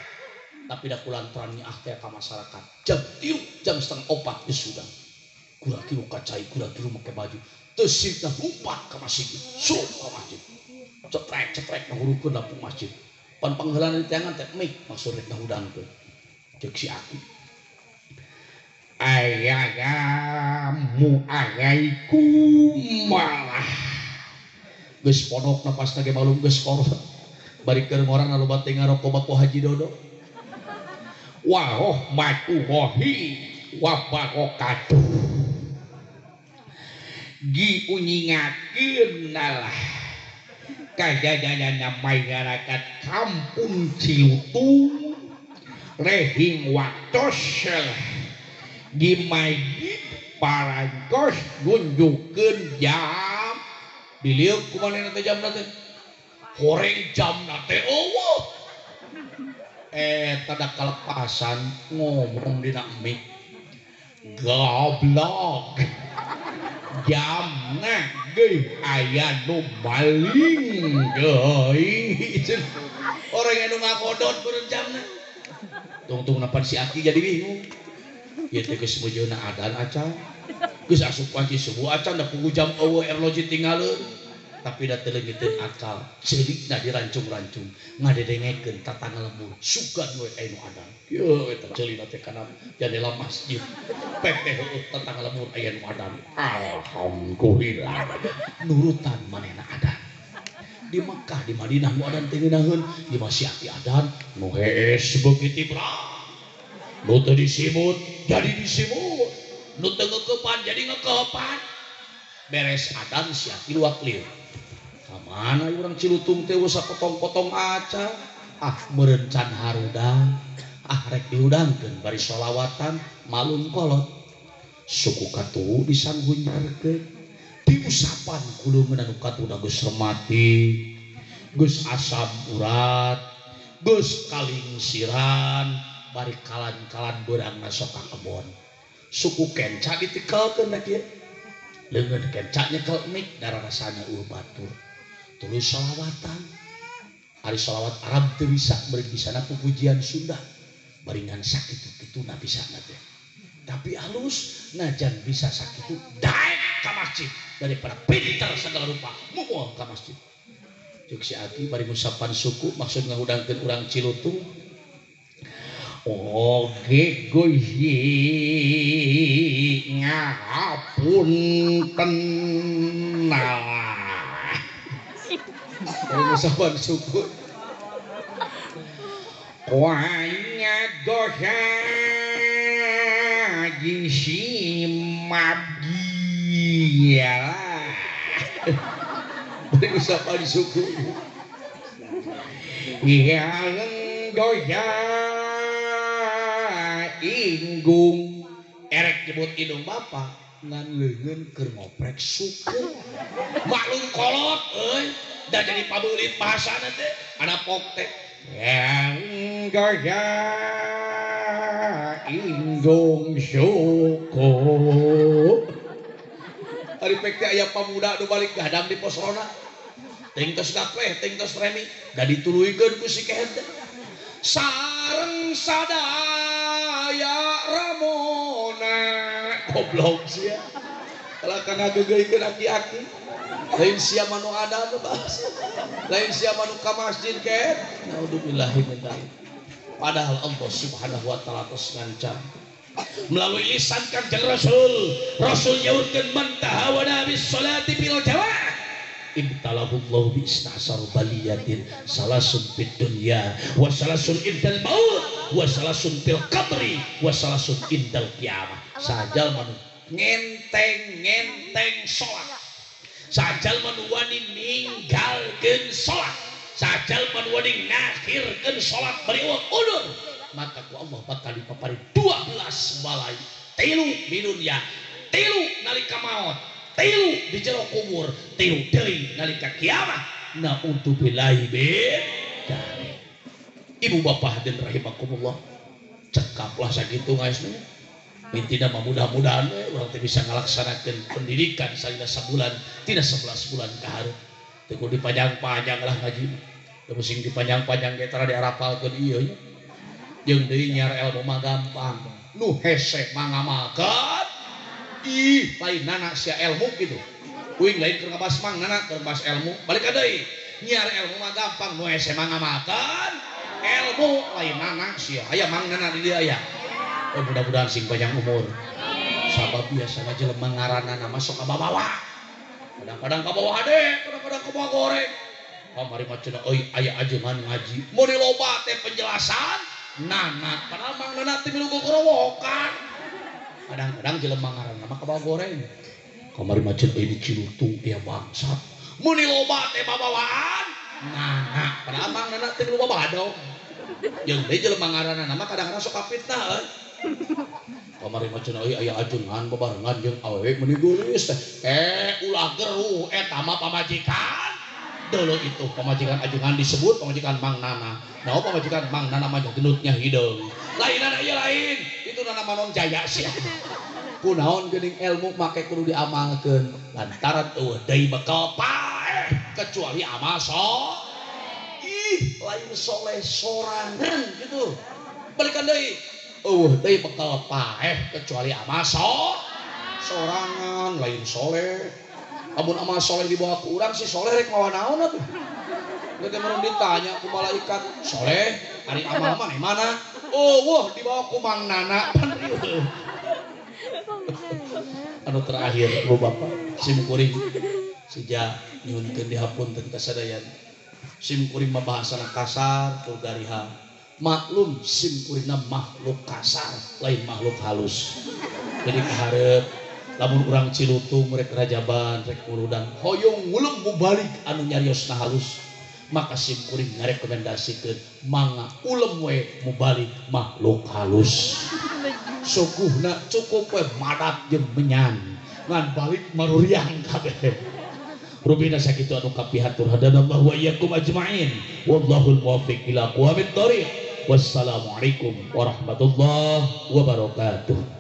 Tapi da kulantaran nyaah teh ka masyarakat. Jam 3, jam 3:30 geus sudah. Kura-kiru kacai, kura-kiru make baju. Teu sirna lumpat ka masjid, sup ka masjid. Cetrek-cetrek ngahurukeun lampu masjid. Pan pangheulana di teangan teh mik maksud rek ngahudangkeun. Ceuk si aki. Ayagamu alaikum malah geus pondok napasna ge malum geus korot bari keur ngorang loba teh ngaroko baku Haji Dodo warahmatullahi wabarakatuh diuningakeun lah kajadana masyarakat kampung Cilutung rehing waktos di masjid parangkos nunjukkeun jam diliuk kumanehna teh jamna teh horeng jamna teh eueuh eta da kalepasan ngomong dina mic goblok jamna geus aya nu maling deui orang anu ngakodot beureun jamna tungtung napan si aki jadi bingung. Ieu teh geus meujeuhna adan acan. Geus asup wanci subuh acan da pugu jam eueuh erloji tinggaleun. Tapi da teu leungiteun akal, ceulikna dirancung-rancung, ngadedengekeun tatangga lembur, sugan we aya nu adan. Ieu eta ceulina teh kana jandela masjid. Pek teh heueuh tatangga lembur aya nu adan. Alhamdulillah. Nurutan manehna adan. Di Mekah, di Madinah nu adan teh ngeunaheun, di masih aki adan nu hees beuki tibra. Nu teu disimut jadi disimut, nu teu ngeukepan jadi ngeukepan. Beres adan sia luak lieur. Ka mana urang Cilutung teh geus sapotong-potong acan, ah meureun can harudang, ah rek dihudangkeun bari sholawatan malum kolot. Suku katuhu disanghunjarkeun, diusapan ku leungeun anu katuhna geus remati, geus asam urat, geus kalingsiran. bari kalan-kalan beurangna sok ka kebon. Suku kenca ditikelkeun da kieu. Leungeun kenca nyekel mik dararasana eueuh batur. Tuluy sholawatan. Ari sholawat Arab teu bisa bari bisana pupujian Sunda. Bari ngan sakitu-kituna bisana teh. Tapi halus najan bisa sakitu daek ka masjid daripada pinter segala rupa moal ka masjid. Cek si aki bari ngusapan suku maksud ngahudangkeun urang Cilutung. Oge Gusti ngapunten bari ngusapan suku. Wanya dosa jisimabgiyalah. Bari ngusapan suku. Yang dosa inggung erek nyebut indung bapa ngan leungeun keur ngoprek suku. Maklum kolot euy da jadi pabeulit bahasana teh anapok teh. Yang dosa inggung suku. Ari pek teh aya pamuda nu balik gadang di pos ronda. Ting tos gapleh, ting tos remi, da dituluykeun ku si kehed teh. Sareng sadaya ramona. Goblok sia. Kalah kana geugeuikeun aki-aki. Lain sia mah nu ada nu bahas. Lain sia mah nu ka masjid kehed. Naudzubillahi min dzalik. Padahal Allah Subhanahu wa taala tos ngancam melalui lisan Kanjeng Rasul. Rasul nyaurkeun man tahawana bis salati bil jamaah ibtalahullahu bi isna'sar baliyatin salasun fid dunya wa salasun indal maut wa salasun fil qabri wa salasun indal qiyamah. Sajal manu ngenteng-ngenteng salat, sajal manu wani ninggalkeun salat, sajal manu wani ngakhirkeun salat bari ulur, maka ku Allah bakal dipapari 12 balai. Tilu di dunya, tilu nalika maot, tilu di jero kubur, tilu deui nalika kiamat. Naudzubillahi min dzalik. Ibu bapak hadirin rahimakumullah, cekaplah sakitu ngaesna. Intina mah mudah-mudahan urang teh bisa ngalaksanakeun pendidikan salila sabulan tina 11 bulan ka hareup. Teu kudu dipanjang-panjang lah ngaji. Teu sing dipanjang-panjang ge tara diarapalkeun ieu nya. Jeung deui nyiar ilmu mah gampang. Nu hese mah ngamalkeun. Ih, lain nana sia ilmu gitu. Uing lain keur ngabas mang nana keur ngabas ilmu. Balik ka deui. Nyiar ilmu mah gampang, nu hese mah ngamalkeun ilmu lain nana sia. Aya mang nana di dieu aya. Oh, mudah-mudahan sing panjang umur. Sabab biasana jelema ngaranana mah sok kabawa. Kadang-kadang kabawa hade, kadang-kadang kabawa goreng. Kamari mah cenah euy aya ajengan ngaji. Mun loba teh penjelasan nana, padahal mang nana teh milu gogorowokan. Kadang-kadang jelema ngaranna mah kabawa goreng. Kamari mah cenah euy di Cilutung ieu bangsat. Mun loba teh babawaan nana, padahal mang nana teh milu babadog. Jeung deui jelema ngaranna mah kadang-kadang sok kapitnah euy. Kamari mah cenah euy aya ajengan babarengan jeung awewe meuni geulis teh. Ulah geruh eta mah pamajikan. Dulu itu pamajikan ajengan disebut pamajikan Mang Nana. Nah, pamajikan Mang Nana mah gendutnya hideung. Lain nana ieu lain. Itu nana Manon Jaya sia. Kunaon geuning ilmu make kudu diamalkeun lantaran eueuh deui bekal paeh kecuali amal soleh. Ih, lain soleh sorangan gitu. Balikan deui. Eueuh deui bekal paeh kecuali amal sorangan, lain soleh. Amun amal soleh dibawa ku urang si soleh rek mawa naon atuh. Geus teh mun ditanya ku malaikat, "Soleh, ari amal maneh mana?" Eueuh dibawa ku Mang Nana pan rieuh. Anu terakhir ibu bapak sim kuring sejak nyuhunkeun dihapunten ka sadayana. Sim kuring mah bahasana kasar tur gariha. Maklum sim kuringna makhluk kasar lain makhluk halus. Jadi kaharep lamun urang Cilutung rek rajaban rek urudan hoyong ngulem mubalik anu nyariosna halus, maka sim kuring ngarekomendasikeun mangga ulem we mubalik makhluk halus. Suguhna cukup we madat jeung menyan ngan balik maruriang kabeh. Rubina sakitu anu kapihatur hadanallahu wa iyyakum ajmain wallahul muwaffiq ila aqwamit thoriq. Wassalamualaikum warahmatullahi wabarakatuh.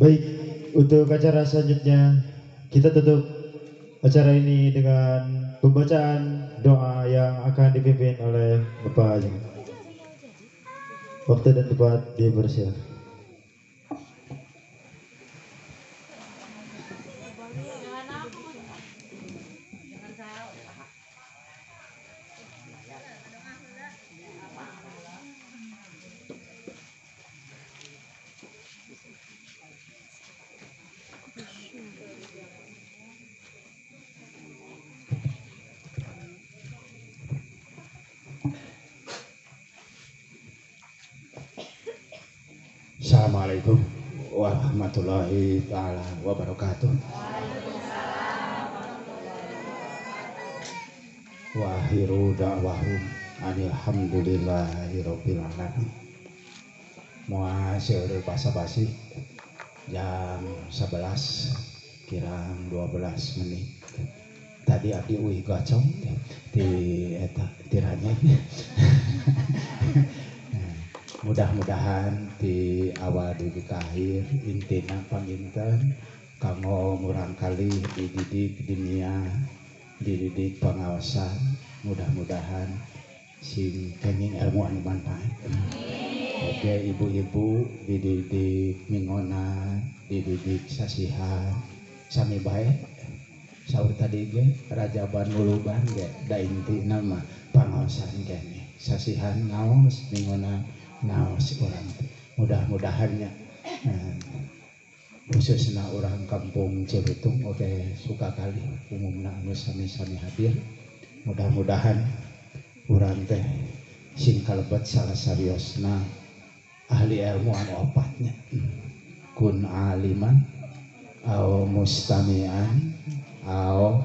Baik, untuk acara selanjutnya kita tutup acara ini dengan pembacaan doa yang akan dipimpin oleh Bapak Ajeng. Waktu dan tempat dipersilakan. Assalamualaikum warahmatullahi taala wabarakatuh. Wa akhiru da'wahum alhamdulillahi rabbil alamin. Moal seueur basa-basi jam 11 kirang 12 menit. Tadi abdi uih gacong di eta tiranya. Mudah-mudahan di awal dugi ka akhir intina panginten kanggo murangkali dididik dunia, dididik pengawasan, mudah-mudahan sing kenging ilmu anu manfaat. Oke, ibu-ibu dididik mingona, dididik sasihan, sami bae. Saur tadi ge rajaban muluban ge da intina mah pangaosan keneh. Sasihan ngaos mingona ngaos urang. Mudah-mudahannya khususna urang kampung Cilutung oke suka kali umumna anu sami-sami hadir. Mudah-mudahan urang teh sing kalebet salah sariosna ahli ilmu anu opatnya. Kun aliman au mustami'an au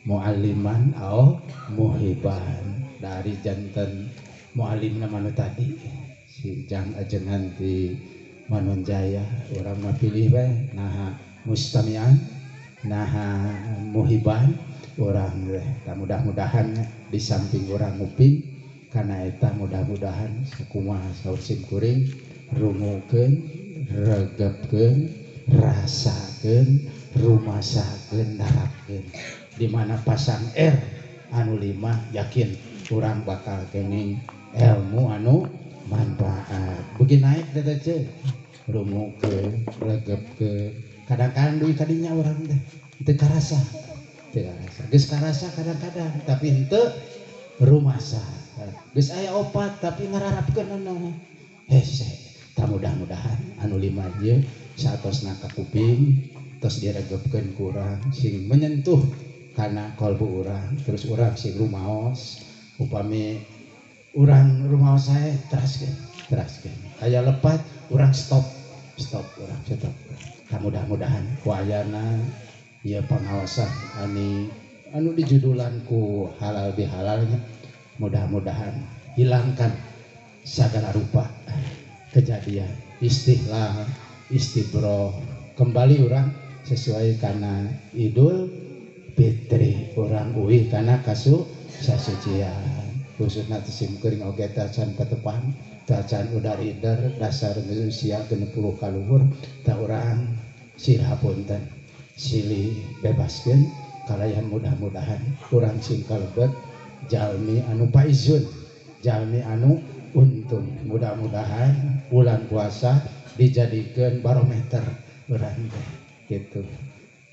mualliman au muhiban. Dari janten muallimna manu tadi si jang ajengan di Manonjaya urang mah pilih we naha mustami'an naha muhiban urang we. Mudah-mudahan di samping urang nguping kana eta mudah-mudahan sakumaha saur sim kuring rungukeun, regepkeun, rasakeun, rumasakeun, darapkeun. Di mana pasang R anu 5 yakin urang bakal kenging ilmu anu manfaat. Beuki naik teh teh rungukeun, regepkeun. Kadang-kadang duit kadinya urang teh teu karasa. Teu karasa. Geus karasa kadang-kadang tapi henteu rumasa. Geus aya opat tapi ngararapkeun anu hese. Tah mudah-mudahan anu 5 ieu saatosna ka kuping tos diregepkeun ku urang sing menyentuh kana kalbu urang, terus urang sing rumaos. Upami urang rumaos sae teraskeun, teraskeun. Aya lepat urang stop, stop urang stop. Tah mudah-mudahan ku ayana ieu pangaosan anu dijudulan ku halal bihalalnya mudah-mudahan hilangkan segala rupa kejadian istihlal istibro kembali urang sesuai kana Idul Fitri urang uih kana kasu sasucian khususna teh sim kuring oge tacan patepang tacan udar-ider dasar usia 60 kaluhur tah urang silih hapunten silih bebaskeun kalayan mudah-mudahan urang sing kalebet jalmi anu paizun jalmi anu untung. Mudah-mudahan bulan puasa dijadikeun barometer urang teh gitu.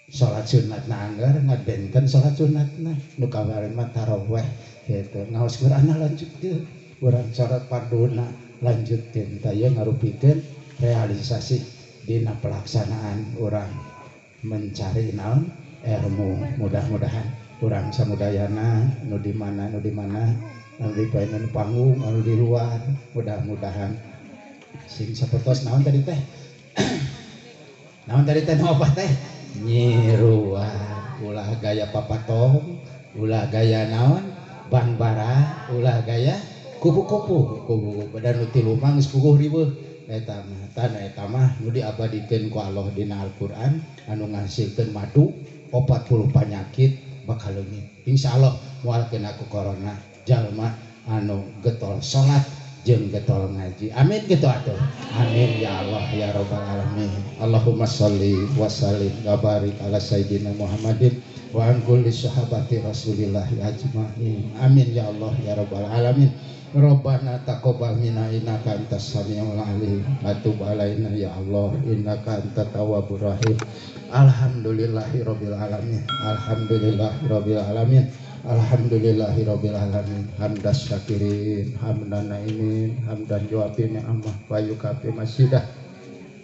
Salat sunatna anggar ngan benten salat sunatna nu kawareun mah tarawih gitu. Ngaos Qur'anna lanjutkeun, urang salat farduna lanjutkeun. Tah ieu ngarupikeun realisasi dina pelaksanaan urang mencari naon ilmu. Mudah-mudahan urang samudayana nu di mana nu di mana anu di painan panggung anu di luar mudah-mudahan sing sapertos naon tadi teh naon tadi teh nu apa teh Nyiruan. Ulah gaya papatong, ulah gaya naon? Bangbara, ulah gaya kupu-kupu, kupu-kupu dan nu tilu mah geus puguh riweuh. Eta mah tanah eta mah nu diabadikeun ku Allah dina Al-Qur'an anu ngahasilkeun madu 40 panyakit bakal leungit. Insyaallah moal kena ku corona jalma anu getol salat jeung getol ngaji. Amin gitu atuh. Amin ya Allah ya rabbal alamin. Allahumma sholli wa sallim wa barik ala sayyidina Muhammadin wa an kulli sahabati Rasulillah ajmain. Amin ya Allah ya rabbal alamin. Rabbana taqabbal minna innaka antas samiul alim wa tub alaina ya Allah innaka antat tawwabur rahim. Alhamdulillahirabbil alamin. Alhamdulillahirabbil alamin. Alhamdulillahirabbil alamin. Hamdan syakirin, hamdan naimin, hamdan yuafi ni'amah wa yukafi masidah.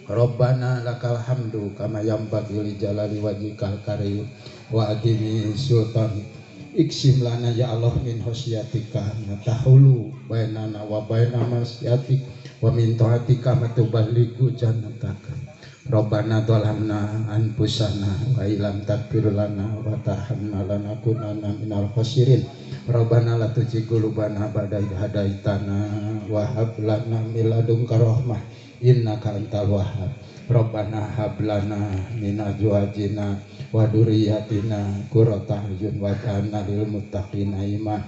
Rabbana lakal hamdu kama yanbaghi li jalali wajhikal karim wa adimi sultani. Iksim lana ya Allah min khasyatika ma tahulu bainana wa baina masyatik wa min ta'atika ma tuballighu jannataka. Rabbana dhalamna anfusana wa illam taghfir lana wa tarhamna lanakunanna minal khasirin. Rabbana la tuzigh qulubana ba'da idh hadaitana wa hab lana min ladunka rahmah innaka antal wahhab. Rabbana hab lana min azwajina wa dzurriyyatina qurrata a'yun waj'alna lil muttaqina imama.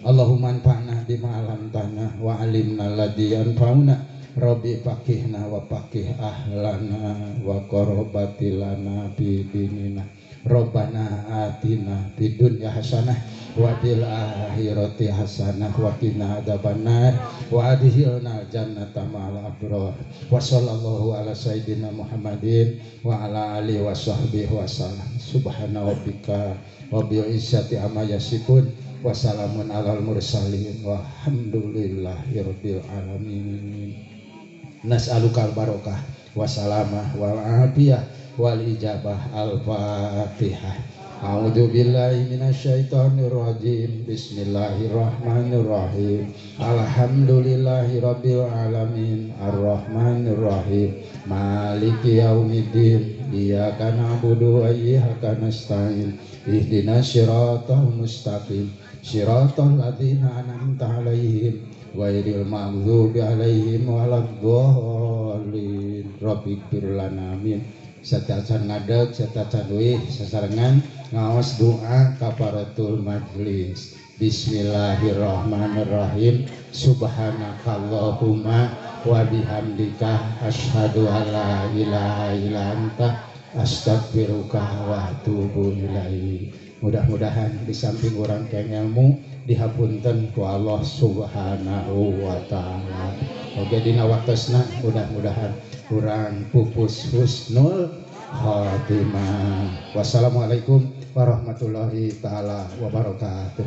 Allahumma anfa'na bima 'allamtana wa 'allimna alladzi yanfa'una. Rabbi faqihna wa faqih ahlana wa qarabati lana fi dinina. Rabbana atina fid dunya hasanah wa fil akhirati hasanah wa qina adzabannar wa adkhilna jannata ma'al abrar. Wa sallallahu ala sayyidina Muhammadin wa ala alihi wa sahbihi wasallam. Subhana rabbika rabbil izzati amma yasifun wa salamun alal mursalin walhamdulillahi rabbil alamin. Nas'alukal barokah wasalamah wal afiyah wal ijabah. Al-Fatihah. A'udzu billahi minasyaitonir rajim. Bismillahirrahmanirrahim. Alhamdulillahi rabbil alamin. Arrahmanir rahim. Maliki yaumiddin. Iyyaka na'budu wa iyyaka nasta'in. Ihdinas siratal mustaqim. Siratal ladzina an'amta 'alaihim ghairil maghdubi 'alaihim waladdallin. Rabbighfir lana amin. Satacan ngadeg, satacan duih, sasarengan ngaos doa kafaratul majlis. Bismillahirrahmanirrahim. Subhanakallahumma wa bihamdika asyhadu alla ilaha illa anta astaghfiruka wa atubu ilaik. Mudah-mudahan di samping urang keng ilmu dihapunten ku Allah Subhanahu wa taala. Oge dina waktosna mudah-mudahan urang pupus husnul khatimah. Wassalamualaikum warahmatullahi taala wabarakatuh.